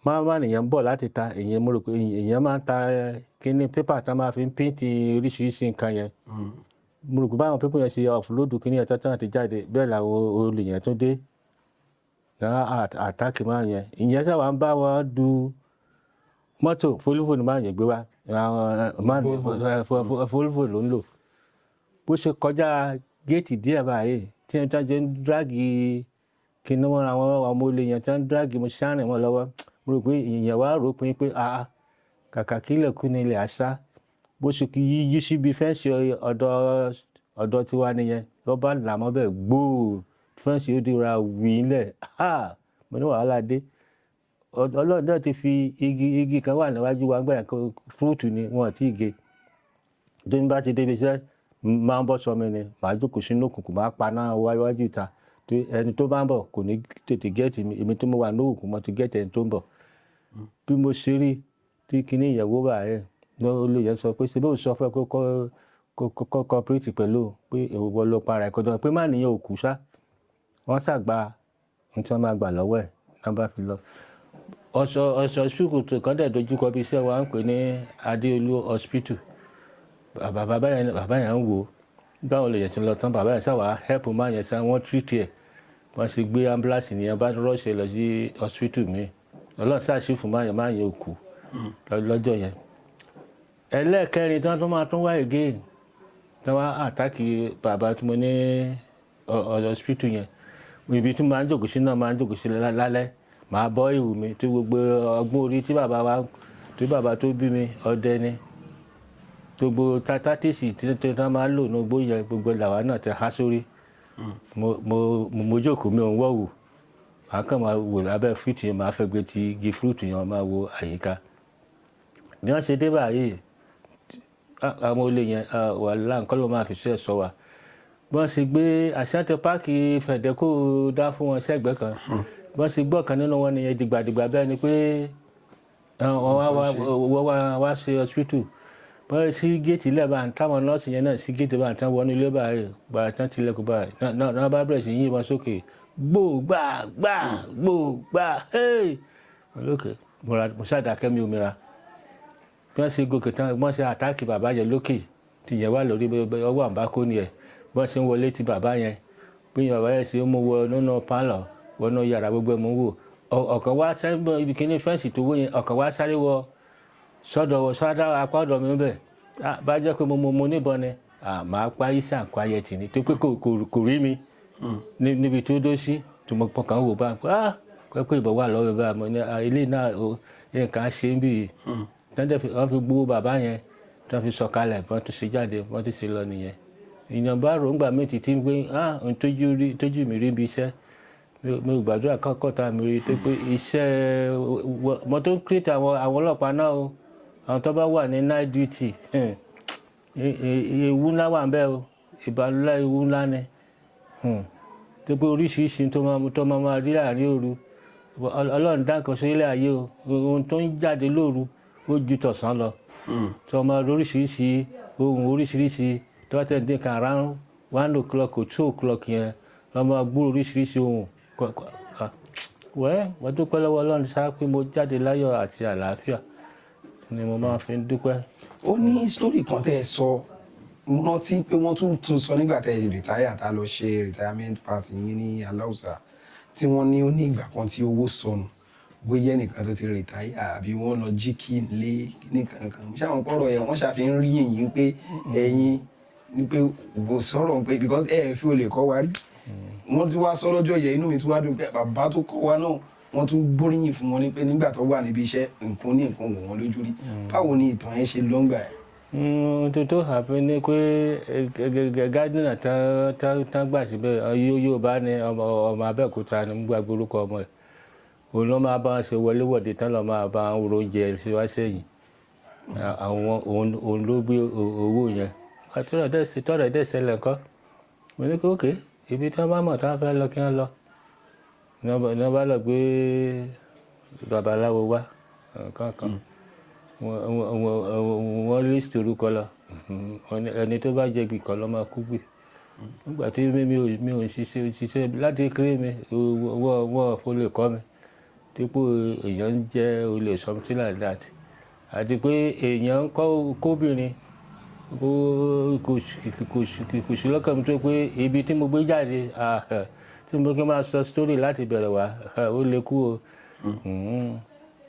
Speaker 1: Máa nìyẹn ń bọ̀ láti ta, èèyàn mo rò pé èèyàn máa ń ta kíní paper tí wọ́n máa fi ń paint oríṣiríṣi nǹkan yẹn. Mo rò pé báwọn people yẹn ṣe offload kíní yẹn tán tán ti jáde, bẹ́ẹ̀ làwọn olè yẹn tún dé. Wọ́n attack man yẹn. Ìyẹn sábà ń bá wọn du mọ́tò. Volvo ni man yẹn gbé wá. Volvo ló ń lò. Bó ṣe kọjá géètì díẹ̀ báyìí, tí ẹni tí wọ́n ṣe ń drag kíní wọn, àwọn ọmọ olè yẹn tí wọ́n ń drag mo ṣáàrìn wọn lọ́wọ́. Mo rò pé ìyẹn wá rò pé pé àá kàkà kílẹ̀ kú ní ilẹ̀ àṣà. Bó ṣe kí yíyí síbi fence ọ̀dọ̀ ọ̀dọ̀ tiwa nìyẹn, ló bá là mọ́ bẹ́ẹ̀ gbóò, fence ó di ra wí ńlẹ̀. Ha! Mo ní wàhálà dé. Ọlọ́run náà ti fi igi kan wà níwájú wa nígbà yẹn, fruit ni wọ́n ò tí ì gé. Tí n bá ti dé ibi iṣẹ́, máa ń bọ́ sọ mi ni, màá jókòó sínú òkùnkùn, màá paná wájú ìta. Tí ẹni tó bá ń bọ̀ kò ní tètè get mi, èmi tí mo wà ní òkùnkùn mo ti get ẹni tó ń bọ̀. Bí mo ṣe rí tí kíní yẹn wó báyìí, olè yẹn sọ pé ṣé bí òun sọ fún ẹ pé kó cooperate pẹ̀lú òun, pé ìwọ ló para ẹ̀ kó dán pé má nìyẹn ò kú ṣá. Wọ́n ṣàgbà ohun tí wọ́n máa gbà lọ́wọ́ ẹ̀ ní wọ́n bá fi lọ. Ọ̀sọ̀ hospital kan dẹ̀ dojúkọ bí iṣẹ́ wa ń pè ní Adéolú Hospital. Bàbá yẹn ń wò ó. Báwọn olè yẹn ti lọ tán, bàbá yẹn ṣá wá help man yẹn ṣá, wọ́n treat ẹ̀. Wọ́n sì gbé ambulance nìyẹn bá rush ẹ lọ sí hospital mi. Ọlọ́run ṣáà ṣí fún man yẹn, man yẹn ò kú lọ́jọ́ yẹn. Ẹlẹ́ẹ̀kẹrin tí wọ́n tún máa tún wá again, tí wọ́n wá attack bàbá tí mo ní hospital yẹn. Ibi tí mo máa ń jókòó sí náà máa ń jókòó sí lálẹ́. Màá bọ́ ìwù mi tí gbogbo ọgbọ́n orí tí bàbá wa, tí bàbá tó bí mi ọdẹ ni. Gbogbo tactics tí wọ́n máa ń lò ní igbó yẹn, gbogbo làwa náà ti há sórí. Mo jókòó, mi ò ń wọ̀wù. Màá kàn máa wò lábẹ́ fruit yẹn, màá fẹ́ gbé ti igi fruit yẹn, máa wo àyíká. Bí wọ́n ṣe dé báyìí, àwọn olè yẹn, wàhálà, nǹkan ló máa fi ṣe ẹ̀ṣọ́ wa. Bí wọ́n ṣe gbé àṣà páàkì fẹ̀dẹ́kò dá fún wọn sẹ́gbẹ̀ẹ́ kan. Bí wọ́n ṣe gbọ́ ọ̀kan nínú wọn nìyẹn dìgbàdìgbà bẹ́ẹ̀ ni pé wọ́n wá ṣe hospital. Bí Bọ́n sí géètì lẹ́ẹ̀bà táwọn nọ́ọ̀sì yẹn náà sí géètì bá tán wọnú ilé báyìí, gbà tán tilẹ̀kùn báyìí náà bá bẹ̀rẹ̀ sí yìnbọn sókè, gbò gbà gbà gbò gbà. Hey, lókè mo ṣàdákẹ́ mi ò mìíràn. Bí wọ́n ṣe gòkè tán, wọ́n ṣe attack bàbá yẹn lókè, tìyẹn wà lórí ọwọ́ àǹbákò ni ẹ̀. Bí wọ́n ṣe ń wọlé ti bàbá yẹn, bí bàbá yẹn ṣe ń mú wọ nínú pálọ̀, wọnú yàrá, gbogbo ẹ̀ mú wò. Ọ̀kan wá sáré ibi kíní fence tó wó yẹn, ọ̀kan wá sáré wọ sọ́dọ̀ wọ sọ́dọ̀ apá ọ̀dọ̀ mi bẹ̀. Bá jẹ́ pé mo níbọn ni, màá pa isa quiet ni, tó pé kò rí mi níbi tó dó sí tó mo pọkàn wò bá pé pé ìbọn wà lọ́wọ́ bá mo ní ilé náà o, nǹkan ṣe ń bì yìí. Tọ́jú wọ́n fi gbowó bàbá yẹn tí wọ́n fi sọ̀kalẹ̀, wọ́n tún ṣe jáde, wọ́n tún ṣe lọ nìyẹn. Ìyànbá ròǹgbà mi títí pé ohun tójú mi rí bí iṣẹ́ mi ò gbàdúrà kọ́kọ́ta mi rí, tó pé iṣẹ́ mo tó ń create àwọn ọlọ́pàá náà o, àwọn tó bá wà ní night duty, ewu ńlá wà ń bẹ o, ìbálòlá ewu ńlá ni, tó pé oríṣiríṣi tó máa rí láàrin òru. Ọlọ́run dá nǹkan sí ilé ayé o, ohun tó ń jáde lóru ó ju tọ̀sán lọ, tó máa rí oríṣiríṣi ohun oríṣiríṣi. Tó bá tẹ̀ dín kan around 1 o'clock or 2 o'clock yẹn lọ́ máa gbúrò oríṣiríṣi ohun. Wẹ́ wọ́n dúpẹ́ lọ́wọ́ Ọlọ́run ṣá pé mo jáde láyọ̀ àti àlàáfíà ni mo máa fi ń dúpẹ́.
Speaker 3: Ó ní story kan tẹ́ ẹ sọ, mo rántí pé wọ́n tún tún sọ nígbà tẹ́ ẹ retire, tá lọ ṣe retirement party yín ní Aláùsá, tí wọ́n ní ó ní ìgbà kan tí owó sọnù, bóyá ẹnìkan tó ti retire àbí wọ́n lọ jí kí nílé ní kankan ṣáwọn pọ̀rọ̀ yẹn, wọ́n ṣàfihàn rí èyí pé ẹ̀yin ní pé kò sọ̀rọ̀ pé because ẹ fi olè kọ́ wa rí. Wọ́n ti wá sọ lọ́jọ́ yẹn, inú mi ti wá dùn pé bàbá tó kọ́ wa náà, wọ́n tún gbóríyìn fún wọn ní pé nígbà tó wà níbi iṣẹ́, nǹkan ní nǹkan wò wọ́n lójú rí. Báwo ni ìtàn yẹn ṣe lọ́ngbà ẹ̀?
Speaker 1: Ohun tó happen ni pé gardener tán gbà síbẹ̀, Yorùbá ni, ọmọ Abẹ́òkúta ni, mo gbàgbé orúkọ ọmọ ẹ̀. Òun ló máa bá wọn ṣe wọléwọ̀de tán, lọ́ máa bá wọn ro oúnjẹ sí wá sẹ́yìn. Àwọn òun ló gbé owó yẹn. Tọ́rọ̀ dẹ̀ ṣẹlẹ̀ ńkọ́, mo ní kí ókè ibi tí wọ́n bá mọ̀ tí wọ́n fẹ́ lọ kí wọ́n lọ. Ní wọ́n bá lọ gbé babaláwo wá nǹkan kan, wọ́n list orúkọ lọ. Ẹni tó bá jẹ gbì kọ́ ló máa kú gbì. Nígbà tí mi ò ṣiṣẹ́ láti kéré mi, wọ́n fò lè kọ́ mi dípò èèyàn ń jẹ́ olè, something like that, àti pé èèyàn ń kọ́ kóbìnrin kò sí lọ́kàn mi, tó pé ibi tí mo gbé jáde, tí mo kí n máa sọ story láti bẹ̀rẹ̀ wá, ó lè kú o.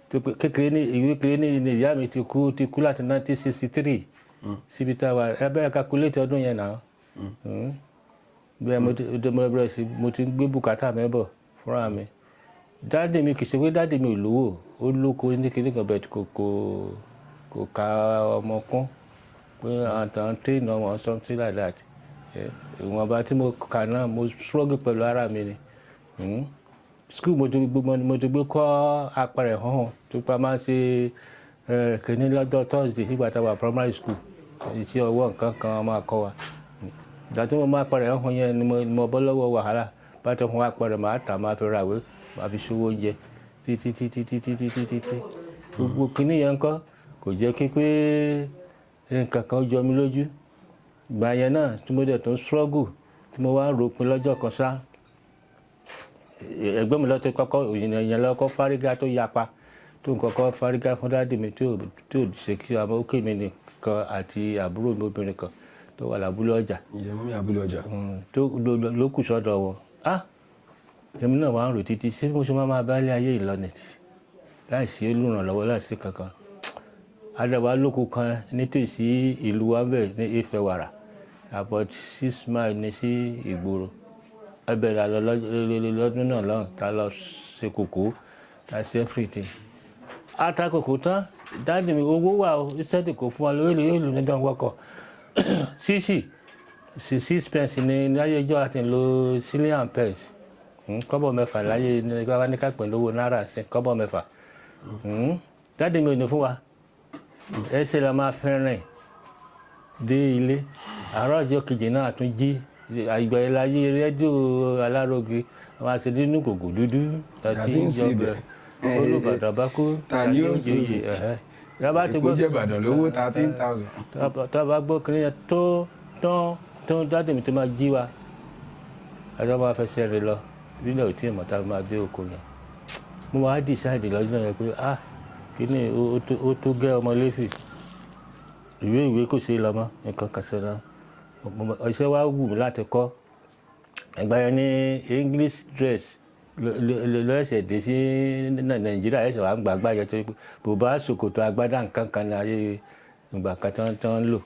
Speaker 1: Tó pé kékeré ní ìwé kékeré ní ìyá mi ti kú láti 1963 síbi tá a wà. Ẹ bẹ́ẹ̀ calculate ọdún yẹn náà. Bẹ́ẹ̀ mo bẹ̀rẹ̀ sí mo ti ń gbé bùkátà mi bọ̀ fúnra mi. Daddy mi, kì í ṣe pé daddy mi ò lówó, ó lóko ní kinní kan bẹ́ẹ̀, kò ka ọmọ kún pé àwọn train ọmọ, something like that. Ìwọ̀nba tí mo kà náà, mo struggle pẹ̀lú ara mi ni. School mo ti gbé kọ́ apẹ̀rẹ̀ hàn tó pa máa ń ṣe kìnní lọ́jọ́ Thursday nígbà tá a wà primary school, iṣẹ́ ọwọ́ nǹkan kan máa kọ́ wa. Ìgbà tí mo máa apẹ̀rẹ̀ hàn yẹn ni mo bọ́ lọ́wọ́ wàhálà. Bá ti hun apẹ̀rẹ̀, màá tà, máa fi ra ìwé, màá fi ṣòwò oúnjẹ títí títí títí títí títí. Gbogbo kìnní yẹn ńkọ́ kò jẹ́ kí pé nǹkan kan jọ mí lójú. Ìgbà yẹn náà tí mo dẹ̀ tó ń struggle, tí mo wá ń ròpin lọ́jọ́ kan ṣá, ẹgbẹ́ mi lọ́tọ́ kọ́kọ́ ìyẹn lọ́kọ́ fárígá tó yapa, tó ń kọ́kọ́ fárígá fún daddy mi tí ò ṣe kí ọmọ òkè mi nìkan àti àbúrò mi obìnrin kan tó wà lábúlé ọjà.
Speaker 3: Ìyẹn mummy abúlé ọjà.
Speaker 1: Tó ló kù sọ́dọ̀ wọn. Ah, èmi náà wà ń rò títí ṣé mo ṣe máa máa bá ilé ayé ìlọrin láìsí olùrànlọ́wọ́, láìsí kankan. Adàwà lóko kan nítòsí ìlú wa bẹ́ẹ̀ ní Ifẹ̀wàrà, about 6 miles ní sí ìgboro ẹbẹ̀ la lọ lọ́dún náà lọ́hùn, tá lọ ṣe kòkó, tá ṣe everything. Ata kòkó tán, daddy mi, owó wà o, iṣẹ́ kò fún wa lórí ìlú ní dán wọkọ̀ sísì sí 6 pence ní láyé ijọ́, àti lo shilling and pence, kọ́bọ̀ 6 láyé ní ká ní ká pè lówó náírà sí kọ́bọ̀ 6. Daddy mi ò ní fún wa, ẹsẹ̀ la máa fẹ́ rìn dé ilé. Àárọ̀ ọjọ́ kejì náà tún jí, àgbà láyé rédíò alárògì, àwọn àṣẹ nínú kòkò dúdú
Speaker 3: Tàbí ń sebẹ̀.
Speaker 1: Olùbàdàn bá kú
Speaker 3: Ta ni ó joyè?
Speaker 1: Tá a bá ti
Speaker 3: Èkó
Speaker 1: gbọ́
Speaker 3: jẹ́ Ìbàdàn lówó 13,000.
Speaker 1: Tá a bá gbọ́ kiri yẹn tó tán tó, daddy mi tó máa jí wa, àjọ máa fẹsẹ̀ rìn lọ nílẹ̀, ò tí ì mọ̀ tá a máa dé oko yẹn. Mo wá decide lọ́jọ́ yẹn pé, ah, kíní ó tó gẹ́ ọmọ lẹ́fì ìwé kò ṣe é lọ mọ́ nǹkan kan ṣe lọ. Iṣẹ́ wa wù mí láti kọ́. Ìgbà yẹn ní English dress ló ẹsẹ̀ dé sí Nàìjíríà, ẹsẹ̀ wà ń gbàgbá yẹn tó bùbá, ṣòkòtò, agbádá, nǹkan kan ní ayé ìgbà kan tó ń lò.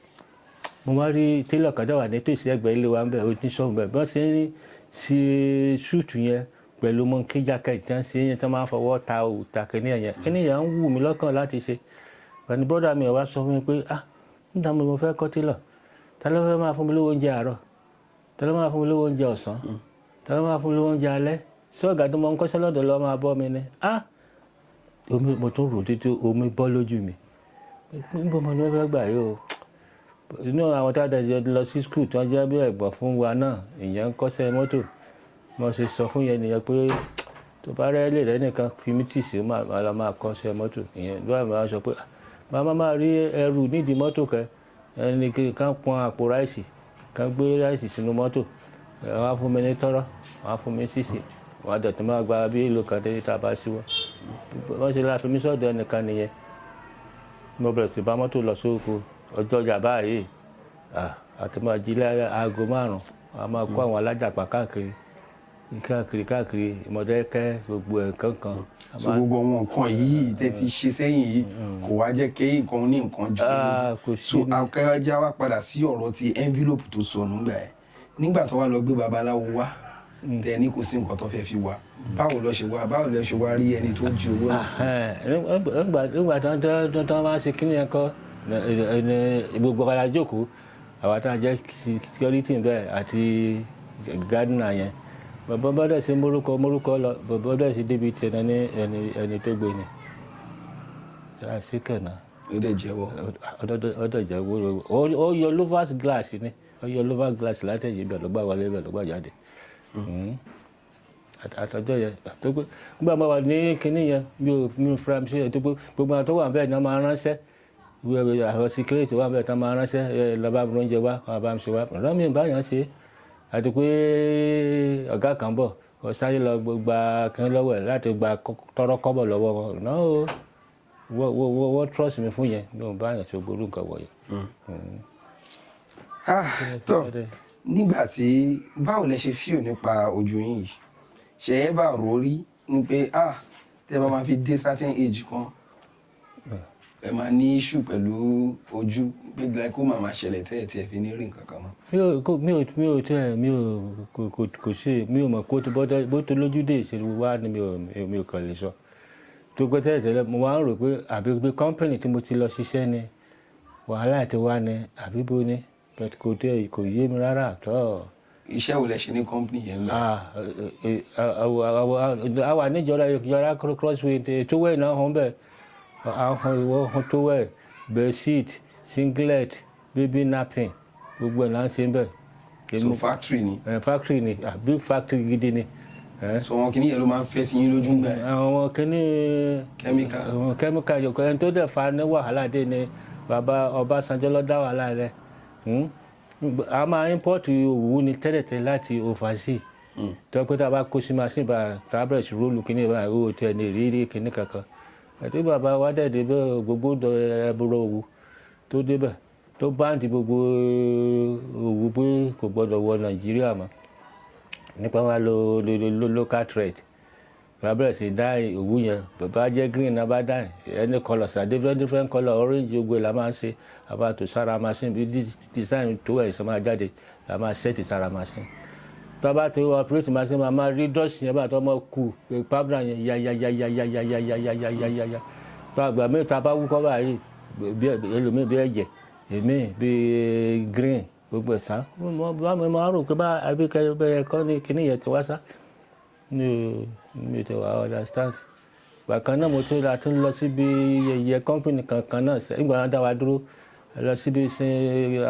Speaker 1: Mo wá rí tailor kan tó wà ní tòsí ẹgbẹ́ ilé wa ń bẹ̀, oníṣòwò bẹ̀, bí wọ́n ṣe ń ṣe suit yẹn pẹ̀lú monkey jacket tí wọ́n ṣe yẹn, tí wọ́n máa ń fọwọ́ ta òòtà kìnìún yẹn, kìnìún yẹn ń wù mí lọ́kàn láti ṣe. Pẹ̀lú brother mi wá sọ fún mi pé, ah, nígbà mo fẹ́ kọ́ tailor, ta ló fẹ́ máa fún mi lówó oúnjẹ àárọ̀? Ta ló máa fún mi lówó oúnjẹ ọ̀sán? Ta ló máa fún mi lówó oúnjẹ alẹ́? Ṣé ọ̀gá tó mọ ń kọ́ṣẹ́ lọ́dọ̀ lọ́ máa bọ́ mi ni? Ah, omi, mo tún rò títí omi bọ́ lójú mi. Níbo mo ní fẹ́ gbà yìí o? Inú àwọn tá a dẹ̀ lọ sí school tó ń jẹ́ bí ẹ̀gbọ́n fún wa náà, ìyẹn ń kọ́ṣẹ́ mọ́tò. Mo ṣe sọ fún yẹn nìyẹn pé tó bá rẹ́ lè rẹ́ nìkan fi mí tì sí, máa lọ máa kọ́ṣẹ́ mọ́tò. Ìyẹn lọ́wọ́ mi wá sọ pé màmá máa rí ẹrù nídìí mọ́tò kẹ, ẹni kan pọn àpò rice kan, gbé rice sínú mọ́tò, wọ́n á fún mi ní tọ́rọ́, wọ́n á fún mi sísì, wọ́n á dẹ̀tún máa gba bí èlò kan tẹ́lẹ̀ tá a bá síwọ́. Wọ́n ṣe láti fi mí sọ́dọ̀ ẹnìkan nìyẹn. Mo bẹ̀rẹ̀ sí bá mọ́tò lọ sóko ọjọ́ ọjà báyìí, àti máa jí lẹ́ aago 5, a máa kó àwọn alájàpá káàkiri káàkiri káàkiri, Mọdákẹ́kẹ́, gbogbo ẹ̀ kankan.
Speaker 3: So gbogbo àwọn nǹkan yìí tẹ́ ti ṣe sẹ́yìn yìí kò wá jẹ́ kí nǹkan ní nǹkan jù
Speaker 1: Ah, kò sí.
Speaker 3: So akẹ́rẹ́jà wá padà sí ọ̀rọ̀ ti envelope tó sọnù gbà ẹ̀. Nígbà tó wá lọ gbé babaláwo wá, tẹ ní kò sí nǹkan tó fẹ́ fi wá, báwo lọ ṣe wá, báwo lọ ṣe wá rí ẹni tó jí owó náà?
Speaker 1: Nígbà tó máa ń ṣe kíní yẹn kọ́ gbogbo ọ̀la jókòó, àwa tá a jẹ́ security bẹ́ẹ̀ àti gardener yẹn, bàbá bá dẹ̀ sí mórúkọ mórúkọ lọ, bàbá dẹ̀ sí débi tiẹ̀ náà ní ẹni tó gbé ni síkẹ̀ náà.
Speaker 3: Ó dẹ̀ jẹ́wọ́.
Speaker 1: Ọdọ jẹ́ wúro. Ó yọ louvers glass ni, ó yọ louvers glass látẹ̀yìn ibẹ̀ ló gbà wọlé, ibẹ̀ ló gbà jáde. Àtọjọ́ yẹn tó pé nígbà máa wà ní kinní yẹn, mi ò fura mi sí ẹ̀ tó pé gbogbo àwọn tó wà bẹ́ẹ̀ ni wọ́n máa ránṣẹ́, àwọn security wà bẹ́ẹ̀ tó máa ránṣẹ́ lọ́ba mi oúnjẹ wá, wọ́n bá mi ṣe wá ọ̀rọ̀ mi bá yàn ṣe. Àti pé ọ̀gá kan bọ̀, ó sáré lọ gba kinní lọ́wọ́ ẹ̀ láti gba tọ́rọ́ kọ́bọ̀ lọ́wọ́ wọn náà. Ó wọ́n trust mi fún yẹn, mi ò bá yàn ṣe gbogbo nǹkan wọ̀nyẹn.
Speaker 3: Ah, tó nígbà tí, báwo lẹ ṣe feel nípa ojú yín yìí? Ṣe é bá rò rí ni pé, ah, tẹ́ bá máa fi dé certain age kan, ẹ máa ní issue pẹ̀lú ojú, pé glaucoma máa ṣẹlẹ̀ tẹ́ ẹ̀ tí ẹ fi ní rí nǹkan kan mọ́?
Speaker 1: Mi ò kò mi ò mi ò tẹ mi ò kò kò kò sí. Mi ò mọ̀ kó tó bọ́dọ̀ bó tó lójú dé ìṣe wá ni. Mi ò kàn lè sọ tó gbé tẹ́lẹ̀ tẹ́lẹ̀. Mo máa ń rò pé àbí pé company tí mo ti lọ ṣiṣẹ́ ni wàhálà ti wá ni, àbí bó ni, but kò tẹ kò yé mi rárá tọ́.
Speaker 3: Iṣẹ́ wo lẹ ṣe ní company yẹn gbà?
Speaker 1: Àwa níjọra ìjọra crossway towel náà hàn bẹ́ẹ̀, àwọn ìwọ hàn towel, bedsheet, singlet, baby napping, gbogbo ẹ̀ là ń ṣe bẹ́ẹ̀.
Speaker 3: So factory ni?
Speaker 1: Factory ni, big factory gidi ni.
Speaker 3: So wọn kìíní yẹn ló máa ń fẹ́ sí yín lójú gbà yẹn?
Speaker 1: Àwọn kìíní.
Speaker 3: Chemical.
Speaker 1: Àwọn chemical yòókù. Ẹni tó dẹ̀ fa ní wàhálà dé ni bàbá Ọbásanjọ́ ló dá wàhálà rẹ̀. A máa import òwú ni tẹ́lẹ̀tẹ́lẹ̀ láti overseas, tó pé tá a bá kó sí machine bá, tá a bẹ̀rẹ̀ sí roll kìíní báyìí, ó tẹ̀ ní ìrírí kìíní kankan. Àti bàbá wa dẹ̀ débẹ̀, gbogbo ẹbúrò òwú tó débẹ̀, tó ban gbogbo òwú pé kò gbọdọ̀ wọ Nàìjíríà mọ́, nípa wa lo local thread, bàbá bẹ̀rẹ̀ sí dye òwú yẹn. Bàbá jẹ́ green náà, bá dye any colour sa, different different colour, orange, gbogbo ẹ̀ la máa ń ṣe. A bá tó sára machine, bí design tó ẹ̀ sọ máa jáde la máa set sára machine. Tó bá ti operate machine, máa máa rí dust yẹn bá tó máa kú powder yẹn ya ya ya ya ya ya ya ya ya ya ya ya ya. Tó àgbà mi ta bá wúkọ́ báyìí, bí ẹlòmíì bí ẹ̀jẹ̀, èmi bí green, gbogbo ẹ̀ sá. Mo máa rò pé bá àbí kẹ́ kọ́ ni kíní yẹn ti wá sá, mi ò tẹ̀ wá understand. Bákan náà, mo tún la tún lọ síbi yẹyẹ company kankan náà nígbà wọn dá wa dúró lọ síbi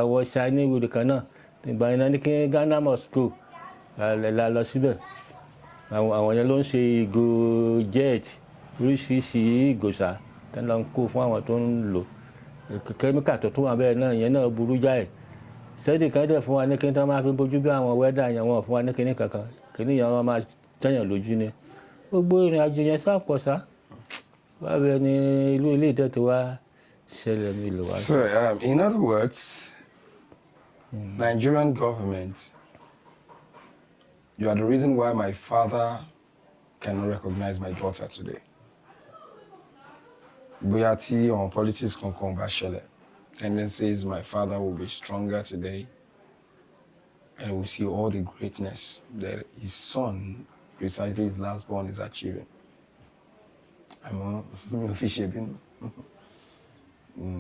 Speaker 1: àwọn Chinese wèrè kan náà. Ìgbà yẹn náà ní kí Ghana must go la lọ síbẹ̀. Àwọn yẹn ló ń ṣe ìgò jet, oríṣiríṣi ìgò sá. Tẹ́ ń lọ kó fún àwọn tó ń lò kẹ́míkà tó tún wà bẹ́ẹ̀ náà, ìyẹn náà burú jáì. Sẹ́dì kan dẹ̀ fún wa ní kí n tó máa fi bójú bí àwọn wẹ́dà yẹn, wọn fún wa ní kíní kankan, kíní yẹn wọn máa tẹ̀yàn lójú ni. Gbogbo ìrìn àjò yẹn sá pọ̀ sá bábẹ́ ni ìlú ilé ìdẹ́ tó wá ṣẹlẹ̀ mi lò wá.
Speaker 2: So, in other words, Nigerian government, you are the reason why my father cannot recognize my daughter today. Bóyá tí àwọn politics kankan bá ṣẹlẹ̀, tendencies my father will be stronger today and we will see all the greatness that his son, precisely his last born, is achieving. Àmọ́ mi ò fi ṣe bínú.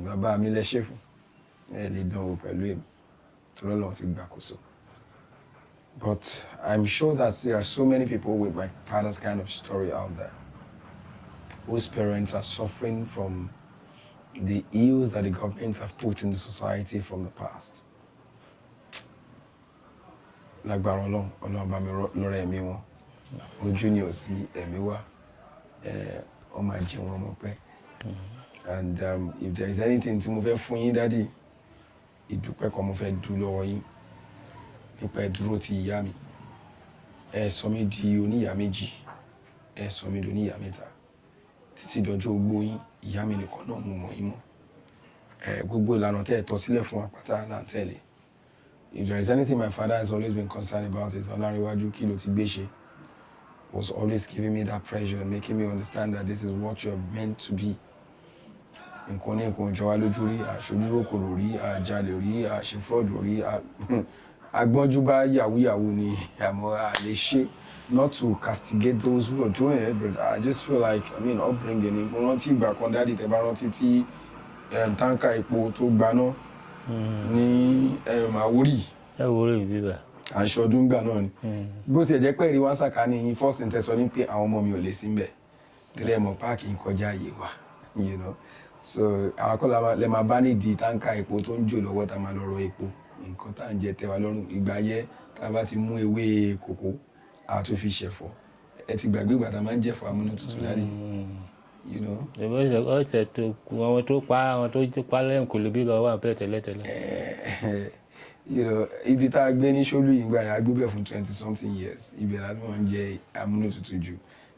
Speaker 2: Bàbá mi lẹ ṣe fún. Ẹ lè dánwò pẹ̀lú èmi. Torí Ọlọ́run ti gbàkóso. But I'm sure that there are so many people with my father's kind of story out there whose parents are suffering from the ills that the government have put in the society from the past. Lágbára Ọlọ́run, Ọlọ́run bá mi lọ́rọ̀ ẹ̀mí wọn. Ojú ni ò sí, ẹ̀mí wá. Wọ́n máa jẹ wọn mọ́ pẹ́. And if there is anything tí mo fẹ́ fún yín, daddy, ìdúpẹ́ kan mo fẹ́ dú lọ́wọ́ yín nípa ìdúró ti ìyá mi. Ẹ sọ mí di oníyàá méjì, ẹ sọ mí di oníyàá mẹ́ta. Títí dọjọ́ ogbó yín, ìyá mi nìkan náà mo mọ̀ yín mọ́. Ẹ gbogbo ìlànà tẹ́ ẹ tọ́ sílẹ̀ fún wa pátá là ń tẹ̀lé. If there is anything my father has always been concerned about is Ọlárẹ̀wájú, kí ló ti gbé ṣe, was always giving me that pressure and making me understand that this is what you're meant to be. Nǹkan ní nǹkan jọ wá lójú rí, àṣojú kòkòrò rí, àjálè rí, àṣe fraud rí, agbọ́njú bá yahoo yahoo ni, àmọ́ a lè ṣe. Not to castigate those who are doing it, but I just feel like, I mean, upbringing ni. Mo rántí ìgbà kan, daddy, tẹ́ bá rántí tí tanker epo tó gbaná ní Àwórì.
Speaker 1: Ẹ wo orí ìbí bá.
Speaker 2: À ń ṣọdún gbà náà ni. Bó tiẹ̀ jẹ́ pé rí wá sàkání yín, first thing tẹ́ sọ ní pé àwọn ọmọ mi ò lè sí mbẹ̀ torí ẹ̀ mọ̀ páàkì ń kọjá àyè wa. So àwọn akọ́lá lè máa bá nídìí tanker epo tó ń jò lọ́wọ́ tá a máa lọ rọ epo. Nǹkan tá à ń jẹ tẹ́ wa lọ́rùn ìgbà yẹ, tá a bá ti mú ewé kòkó, a tún fi ṣẹ̀fọ́. Ẹ ti gbàgbé ìgbà tá a máa ń jẹ̀fọ́ amúnútutù daddy.
Speaker 1: Ìbọn ọ̀sẹ̀ tó kù, àwọn tó pa lẹ́yìn kò lè bí bá wà bẹ́ẹ̀ tẹ́lẹ̀tẹ́lẹ̀.
Speaker 2: Ibi tá a gbé ní Ṣólú yìí gbà yẹn, a gbé bẹ̀ fún 20 something years. Ibẹ̀ la máa ń jẹ amúnútutù jù.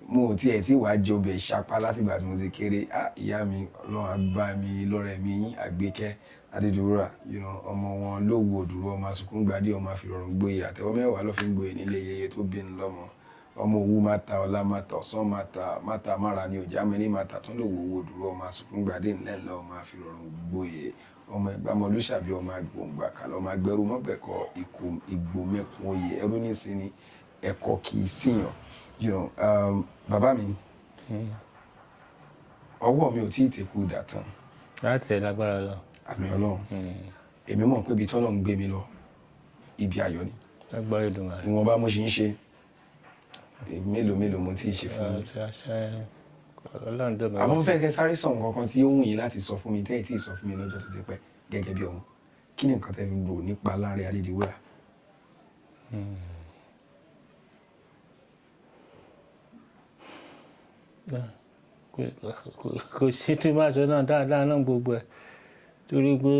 Speaker 2: Mo ò tiẹ̀ tí wàá jẹ ọbẹ̀ ìṣapá látìgbà tí mo ti kéré. Ah, ìyá mi, Ọlọ́run á bá mi lọ́rẹ̀ mi yín, Àgbékẹ́ Adédúrà, ọmọ wọn lówó òdùrú, ọmọ asunkún gbadé, ọmọ àfìrọ̀rùn gboyè, àtẹwọ́ mẹ́wàá ló fi ń gboyè nílé yeye tó bí ní lọ́mọ. Ọmọ òwú máa ta, ọlá máa ta, ọ̀sán máa ta, máa ta mára ni òjá mi ní máa ta tó lòwò owó òdùrú, ọmọ asunkún gbadé ńlẹ̀ ńlẹ̀, ọmọ àfìrọ̀rùn gboyè, ọmọ ẹgbàmọlúṣàbí, ọmọ agbóǹgbà kàlọ́, ọmọ agbẹ́rú mọ́gbẹ̀kọ ìgbòmẹ̀kùn oyè ẹrú nísìnyí, ẹ̀kọ́ kì í síyàn. Bàbá mi, ọwọ́ mi ò tí ì tẹ̀kú ìdà tán.
Speaker 1: Láti ẹ̀ lágbára lọ.
Speaker 2: Àmì Ọlọ́run. Èmi mọ̀ pé ibi tọ́lọ́ ń gbé mi lọ, ibi ayọ̀ ni.
Speaker 1: Lágbára Èdùmàrè.
Speaker 2: Ìwọ̀nba mo ṣe ń ṣe, mélòó mélòó mo tí ì ṣe fún mi.
Speaker 1: Ọlọ́run dẹ̀ máa.
Speaker 2: Àmọ́ mo fẹ́ kẹ́ sáré sọ nǹkan kan tí ó wù yín láti sọ fún mi tẹ́ ẹ̀ tí ì sọ fún mi lọ́jọ́ tó ti pẹ́ gẹ́gẹ́ bí ọmọ. Kí ni nǹkan tẹ́ fi rò nípa Lánrè Adédiwúrà?
Speaker 1: Kò sí tí máa sọ náà dáadáa náà gbogbo ẹ̀, torí pé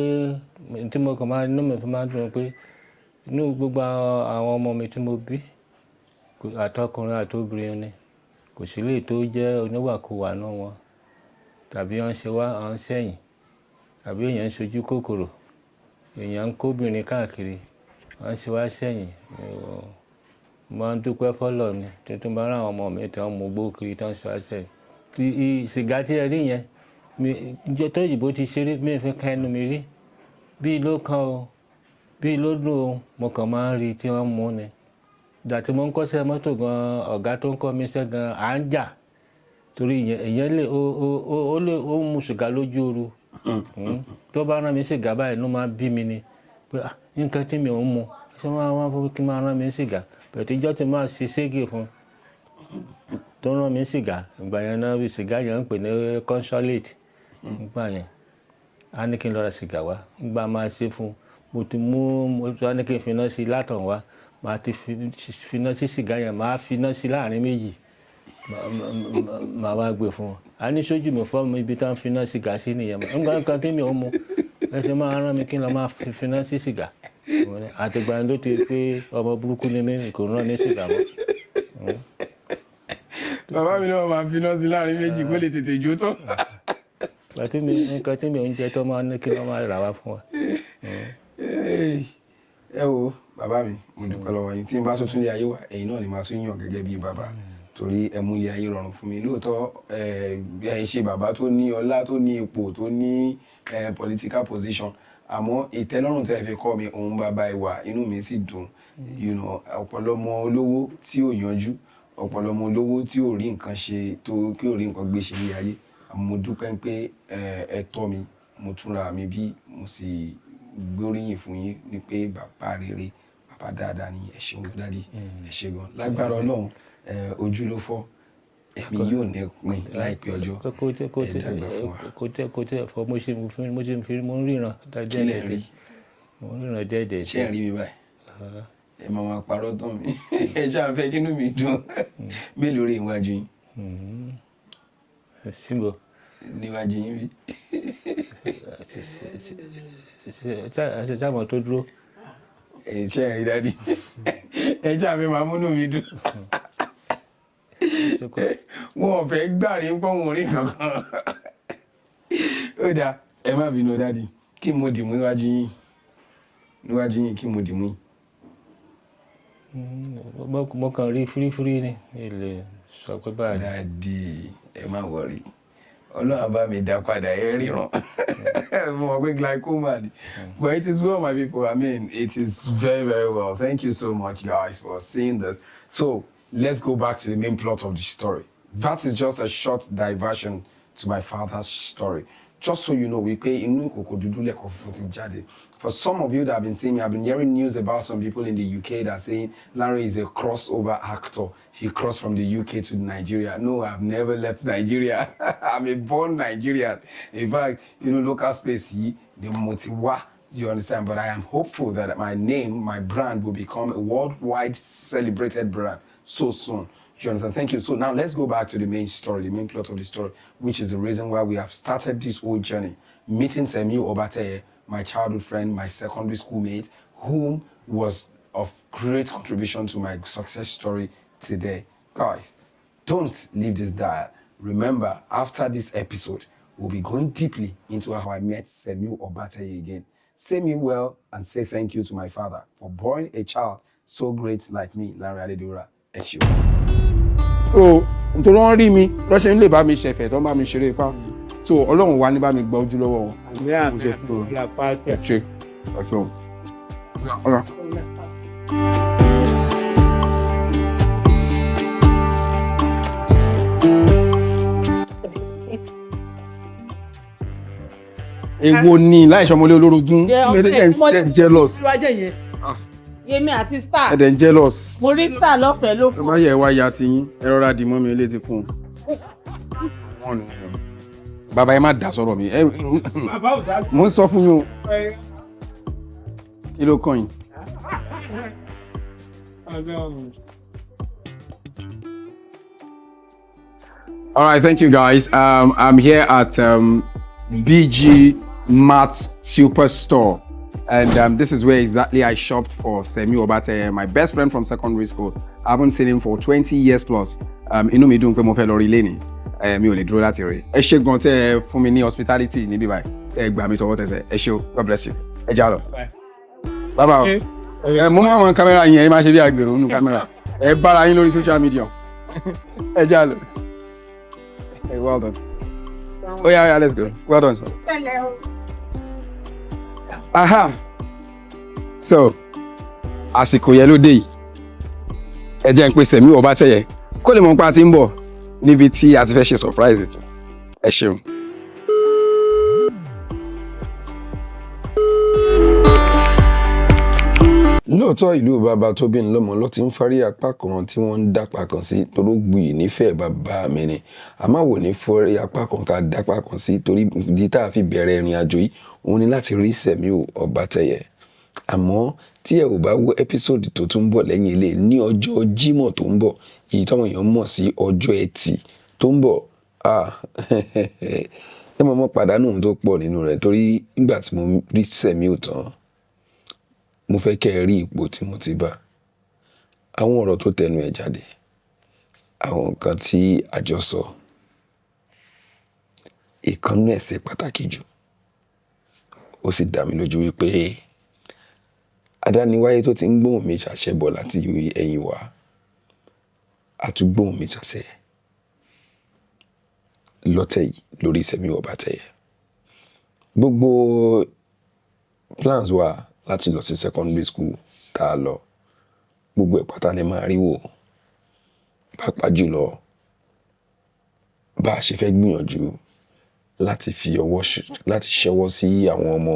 Speaker 1: tí mo kàn máa inú mi fi máa ń dùn pé inú gbogbo àwọn ọmọ mi tí mo bí, àtọkùnrin àtobìnrin ni, kò sí lè tó jẹ́ oníwàkuwà náà wọn, tàbí wọ́n ń ṣe wá wọ́n ń sẹ́yìn, tàbí èèyàn ń ṣojú kòkòrò, èèyàn ń kóbìnrin káàkiri, wọ́n ń ṣe wá sẹ́yìn. Mo máa ń dúpẹ́ fọ́lọ́run ni tuntun bá rán àwọn ọmọ mi tí wọ́n mú gbó kiri tí wọ́n ṣe wá sẹ́yìn. Sìgá tí ẹ rí yẹn, tó òyìnbó ti ṣeré, mi fi kan ẹnu mi rí bí ló kan o, bí ló dùn o, mo kàn máa ń rí tí wọ́n mú ni. Ìgbà tí mo ń kọ́ṣẹ́ mọ́tò gan, ọ̀gá tó ń kọ́ mi iṣẹ́ gan, à ń jà torí ìyẹn lè ó lè ó mu sìgá lójú oru. Tó bá rán mi sìgá báyìí, inú máa ń bí mi ni pé nǹkan tí mi ò ń mu, ṣé wọ́n á wá fún kí n máa rán mi sìgá? Bẹ̀tẹ̀ ìjọ́ tí máa ṣe ségè fún tó rán mi sìgá, ìgbà yẹn náà sìgá yẹn ń pè ní consolate. Nígbà yẹn á ní kí n lọ ra sìgá wá. Nígbà máa ṣe fún mo ti mú, mo á ní kí n finá sí látàn wá, màá ti finá sí sìgá yẹn, màá finá sí láàrin méjì. Màá wá gbé fún wọn. A ní sójú mi fọ́ mi, ibi tá ń finá sìgá sí nìyẹn. Nǹkan kan tí mi ò mu, ẹ ṣe máa rán mi kí n lọ máa fi finá sí sìgá. Mo ní, àtìgbà yẹn ló ti pé ọmọ burúkú ni mí, kò rán ní sìgá mọ́.
Speaker 3: Bàbá mi náà máa finá sí láàrin méjì kó lè tètè jó tán.
Speaker 1: Ìgbà tí mi nǹkan tí mi ò ń jẹ tó máa ní kí wọ́n máa rà wá fún wa.
Speaker 3: Ẹ wo, bàbá mi, mo dúpẹ́ lọ́wọ́ yín. Tí n bá tún tún lé ayé wa, ẹ̀yin náà ni màá tún yàn gẹ́gẹ́ bí bàbá, torí ẹ mú ilé ayé rọrùn fún mi. Lóòótọ́, ẹ ṣe bàbá tó ní ọlá, tó ní ipò, tó ní political position, àmọ́ ìtẹ́lọ́rùn tẹ́ ẹ fi kọ́ mi, òun bàbá ìwà, inú mi sì dùn. Ọ̀pọ̀lọmọ olówó tí ò yanjú, ọ̀pọ̀lọmọ olówó tí ò rí nǹkan ṣe, tó kí ò rí nǹkan gbé ṣe ní ayé. Àmọ́ mo dúpẹ́ pé ẹ tọ́ mi, mo túnra mi bí, mo sì gbóríyìn fún yín ní pé bàbá rere, bàbá dáadáa ni. Ẹ ṣeun, daddy, ẹ ṣe gan. Lágbára Ọlọ́run, ojú ló fọ́, ẹ̀mí yóò ní pin láìpẹ́ ọjọ́.
Speaker 1: Kò tẹ kò
Speaker 3: Ẹ
Speaker 1: tẹ
Speaker 3: dàgbà fún wa.
Speaker 1: Kò tẹ fọ, mo ṣe fi mo ń ríran.
Speaker 3: Kí lẹ̀ ń rí?
Speaker 1: Mo ń ríran díẹ̀díẹ̀.
Speaker 3: Ṣé ẹ̀ ń rí mi báyìí? Ẹ máa máa parọ́ tán mi, ẹ ṣáà fẹ́ kínú mi dùn. Mélòó rí iwájú yín?
Speaker 1: Síbò?
Speaker 3: Níwájú yín bí.
Speaker 1: Ṣe sáwọn tó dúró.
Speaker 3: Ẹ ṣe ẹ̀ ń rí, daddy? Ẹ ṣáà fẹ́ máa múnú mi dùn. Wọn ò fẹ́ gbàrí ń pọ́n wọn rí kankan. Ó dáa, ẹ má bínú, daddy. Kí mo dì mú níwájú yín, níwájú yín, kí mo dì mú yín?
Speaker 1: Mo kàn rí fírífírí ni, mi lè sọ pé báyìí.
Speaker 3: Daddy, ẹ má worry, Ọlọ́run á bá mi dá padà, ẹ ríran. Mo mọ̀ pé glaucoma ni, but it is well, my people. I mean, it is very, very well. Thank you so much, guys, for seeing this. So let's go back to the main plot of the story. That is just a short diversion to my father's story, just so you know wípé inú ìkòkò dúdú lẹ̀kọ funfun ti jáde. For some of you that have been seeing me, I've been hearing news about some people in the UK that are saying Larry is a crossover actor. He crossed from the UK to Nigeria. No, I've never left Nigeria. I'm a born Nigerian. In fact, local space yìí ni mo ti wá. You understand? But I am hopeful that my name, my brand will become a worldwide celebrated brand so soon. You understand? Thank you. So now let's go back to the main story, the main plot of the story, which is the reason why we have started this whole journey. Meeting Semiu Obateye, my childhood friend, my secondary school mate, whom was of great contribution to my success story today. Guys, don't leave this dial. Remember, after this episode, we'll be going deeply into how I met Semiu Obateye again. Say me well and say thank you to my father for born a child so great like me, Lanre Adedura. Ẹ ṣeun.
Speaker 5: So nítorí wọ́n rí mi lọ́sẹ̀ ń lè bá mi ṣẹ̀fẹ̀, tó ń bá mi ṣeré ipá, so Ọlọ́run wa ní bá mi gba ojú lọ́wọ́ wọn.
Speaker 1: Àmì, àmì.
Speaker 5: Mo ṣe fún ọ.
Speaker 1: Àmì àpáàtẹ.
Speaker 5: Ẹ ṣe, ẹ ṣeun. Ọ̀rọ̀. Èwo ni láìsọ ọmọlé olórogún? Ẹ ń jealous.
Speaker 4: Síwájú yẹn. Yèmí àti star.
Speaker 5: Ẹ dẹ̀ ń jealous.
Speaker 4: Mo rí star lọ́fẹ̀ẹ́ ló
Speaker 5: Ẹ
Speaker 4: fún.
Speaker 5: bá yẹ wá ya ti yín, ẹ rọra dì mọ́ mi létí kún un. Bàbá, ẹ má dà sọ̀rọ̀ mi ẹ.
Speaker 6: Bàbá ò dá sí.
Speaker 5: Mo ń sọ fún yín o, kí ló kàn yín?
Speaker 6: Ọlọ́run.
Speaker 5: All right, thank you, guys. I'm here at BG Mart Superstore, and this is where exactly I shopped for Semi Obate, my best friend from secondary school. I haven't seen him for 20 years plus. Inú mi dùn pé mo fẹ́ lọ rí lénìí. Mi ò lè dúró láti rí. Ẹ ṣé gan tẹ́ ẹ fún mi ní hospitality níbí báyìí. Tẹ́ ẹ gbà mí tọwọ́ tẹsẹ̀. Ẹ ṣé o. God bless you. Ẹ já lọ.
Speaker 6: Bye.
Speaker 5: Bye bye. Ẹ mú àwọn kámẹ́rà yẹn, ẹ máa ṣe bí àgbèrò nínú kámẹ́rà. Ẹ bára yín lórí social media. Ẹ já lọ. Hey, well done. Oh yeah, yeah, let's go. Well done, sir. Aha. So, àsìkò yẹn ló dé yìí. Ẹ jẹ́ n pe Sẹ̀mí Ọbátẹ̀yẹ kó lè mọ̀ pé a ti ń bọ̀ níbi tí a ti fẹ́ ṣe surprise fún. Ẹ ṣeun.
Speaker 2: Lóòótọ́, ìlú bàbá tó bí ní lọ́mọ ló ti ń fárí apá kan tí wọ́n ń dápá kan sí, toró gbayì nífẹ̀ẹ́ bàbá mi ni. Àmọ́ wò ní fárí apá kan ká dápá kan sí, torí ìdí tá a fi bẹ̀rẹ̀ ìrìn àjò yìí òun ni láti rí Sẹ̀míù Ọbátẹ̀yẹ. Àmọ́ tí ẹ ò bá wo episode tó tún ń bọ̀ lẹ́yìn ilé ní ọjọ́ Jímọ̀ tó ń bọ̀, èyí táwọn èèyàn mọ̀ sí ọjọ́ Ẹtì tó ń bọ̀, ah, ẹ mọ̀ mọ́ pàdánù ohun tó pọ̀ nínú rẹ̀, torí nígbà tí mo rí Sẹ̀míù tán, mo fẹ́ kẹ́ ẹ rí ipò tí mo ti bá, àwọn ọ̀rọ̀ tó tẹnu ẹ̀ jáde, àwọn nǹkan tí a jọ sọ. Ìkànnì ẹ̀ ṣe pàtàkì jù, ó sì dá mi lójú wípé adániwáyé tó ti ń gbóhùn mi ṣàṣẹ bọ̀ láti ẹ̀yìn wá àtúgbóhùn mi ṣàṣẹ lọ́tẹ̀ yìí lórí Sẹ̀míù Ọbátẹ̀yẹ. Gbogbo plans wa láti lọ sí secondary school tá a lọ, gbogbo ẹ̀ pátá ni máa rí wò, pàápàá jùlọ bá a ṣe fẹ́ gbìyànjú láti fi ọwọ́ láti ṣẹ́wọ́ sí àwọn ọmọ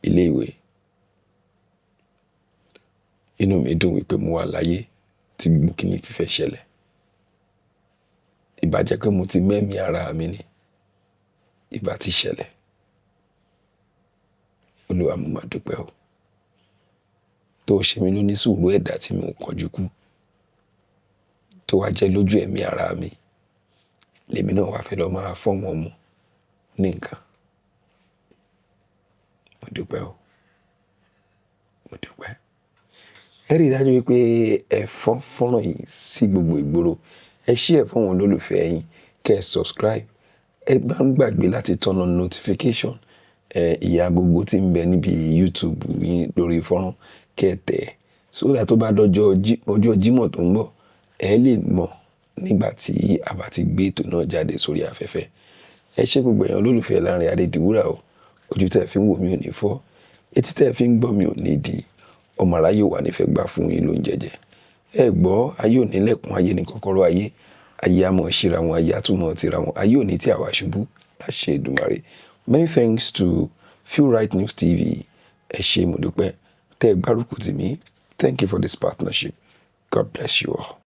Speaker 2: iléèwé. Inú mi dùn wípé mo wà láyé tí gbogbo kíní fífẹ́ ṣẹlẹ̀. Ìbá jẹ́ pé mo ti mẹ́mìí ara mi ni, ìbá ti ṣẹlẹ̀. Olúwa, mo máa dúpẹ́ o tó ṣe mí lóní sùúrù ẹ̀dá tí mi ò kánjú kú, tó wá jẹ́ lójú ẹ̀mí ara mi lèmi náà wá fẹ́ lọ máa fọ́wọn ọmọ ní nǹkan. Mo dúpẹ́ o, mo dúpẹ́. Ẹ rí i dájú wípé ẹ fọ́n fọ́nrán yìí sí gbogbo ìgboro, ẹ share ẹ̀ fún àwọn olólùfẹ́ yín, kẹ́ ẹ subscribe. Ẹ bá ń gbàgbé láti turn on notification, ẹ ìyá agogo tí ń bẹ níbi YouTube yín lórí fọ́nrán, kẹ́ ẹ tẹ̀ ẹ́ so that tó bá dọjọ́ ọjọ́ Jímọ̀ tó ń bọ̀, ẹ lè mọ̀ nígbà tí a bá ti gbé ètò náà jáde sórí afẹ́fẹ́. Ẹ ṣé gbogbo èèyàn olólùfẹ́ Lanre Adédiwúrà o. Ojú tẹ́ ẹ fi ń wò mí ò ní fọ́, etí tẹ́ ẹ fi ń gbọ́ mi ò ní di. Ọmọ aráyé wà nífẹ̀ẹ́ gbà fún yín ló ń jẹjẹ. Ẹ gbọ́, ayé ò ní lẹ́kùn, ayé ní kọ́kọ́rọ́ ayé. Ayé á mọ̀ ṣíra wọn, ayé á tún mọ̀ tira wọn. Ayé ò ní tí àwa ṣubú láṣẹ Èdùmàrè. Many thanks to Feel Right News TV. Ẹ ṣé, mo dúpẹ́ tẹ́ ẹ gbárùkù tì mí. Thank you for this partnership. God bless you all.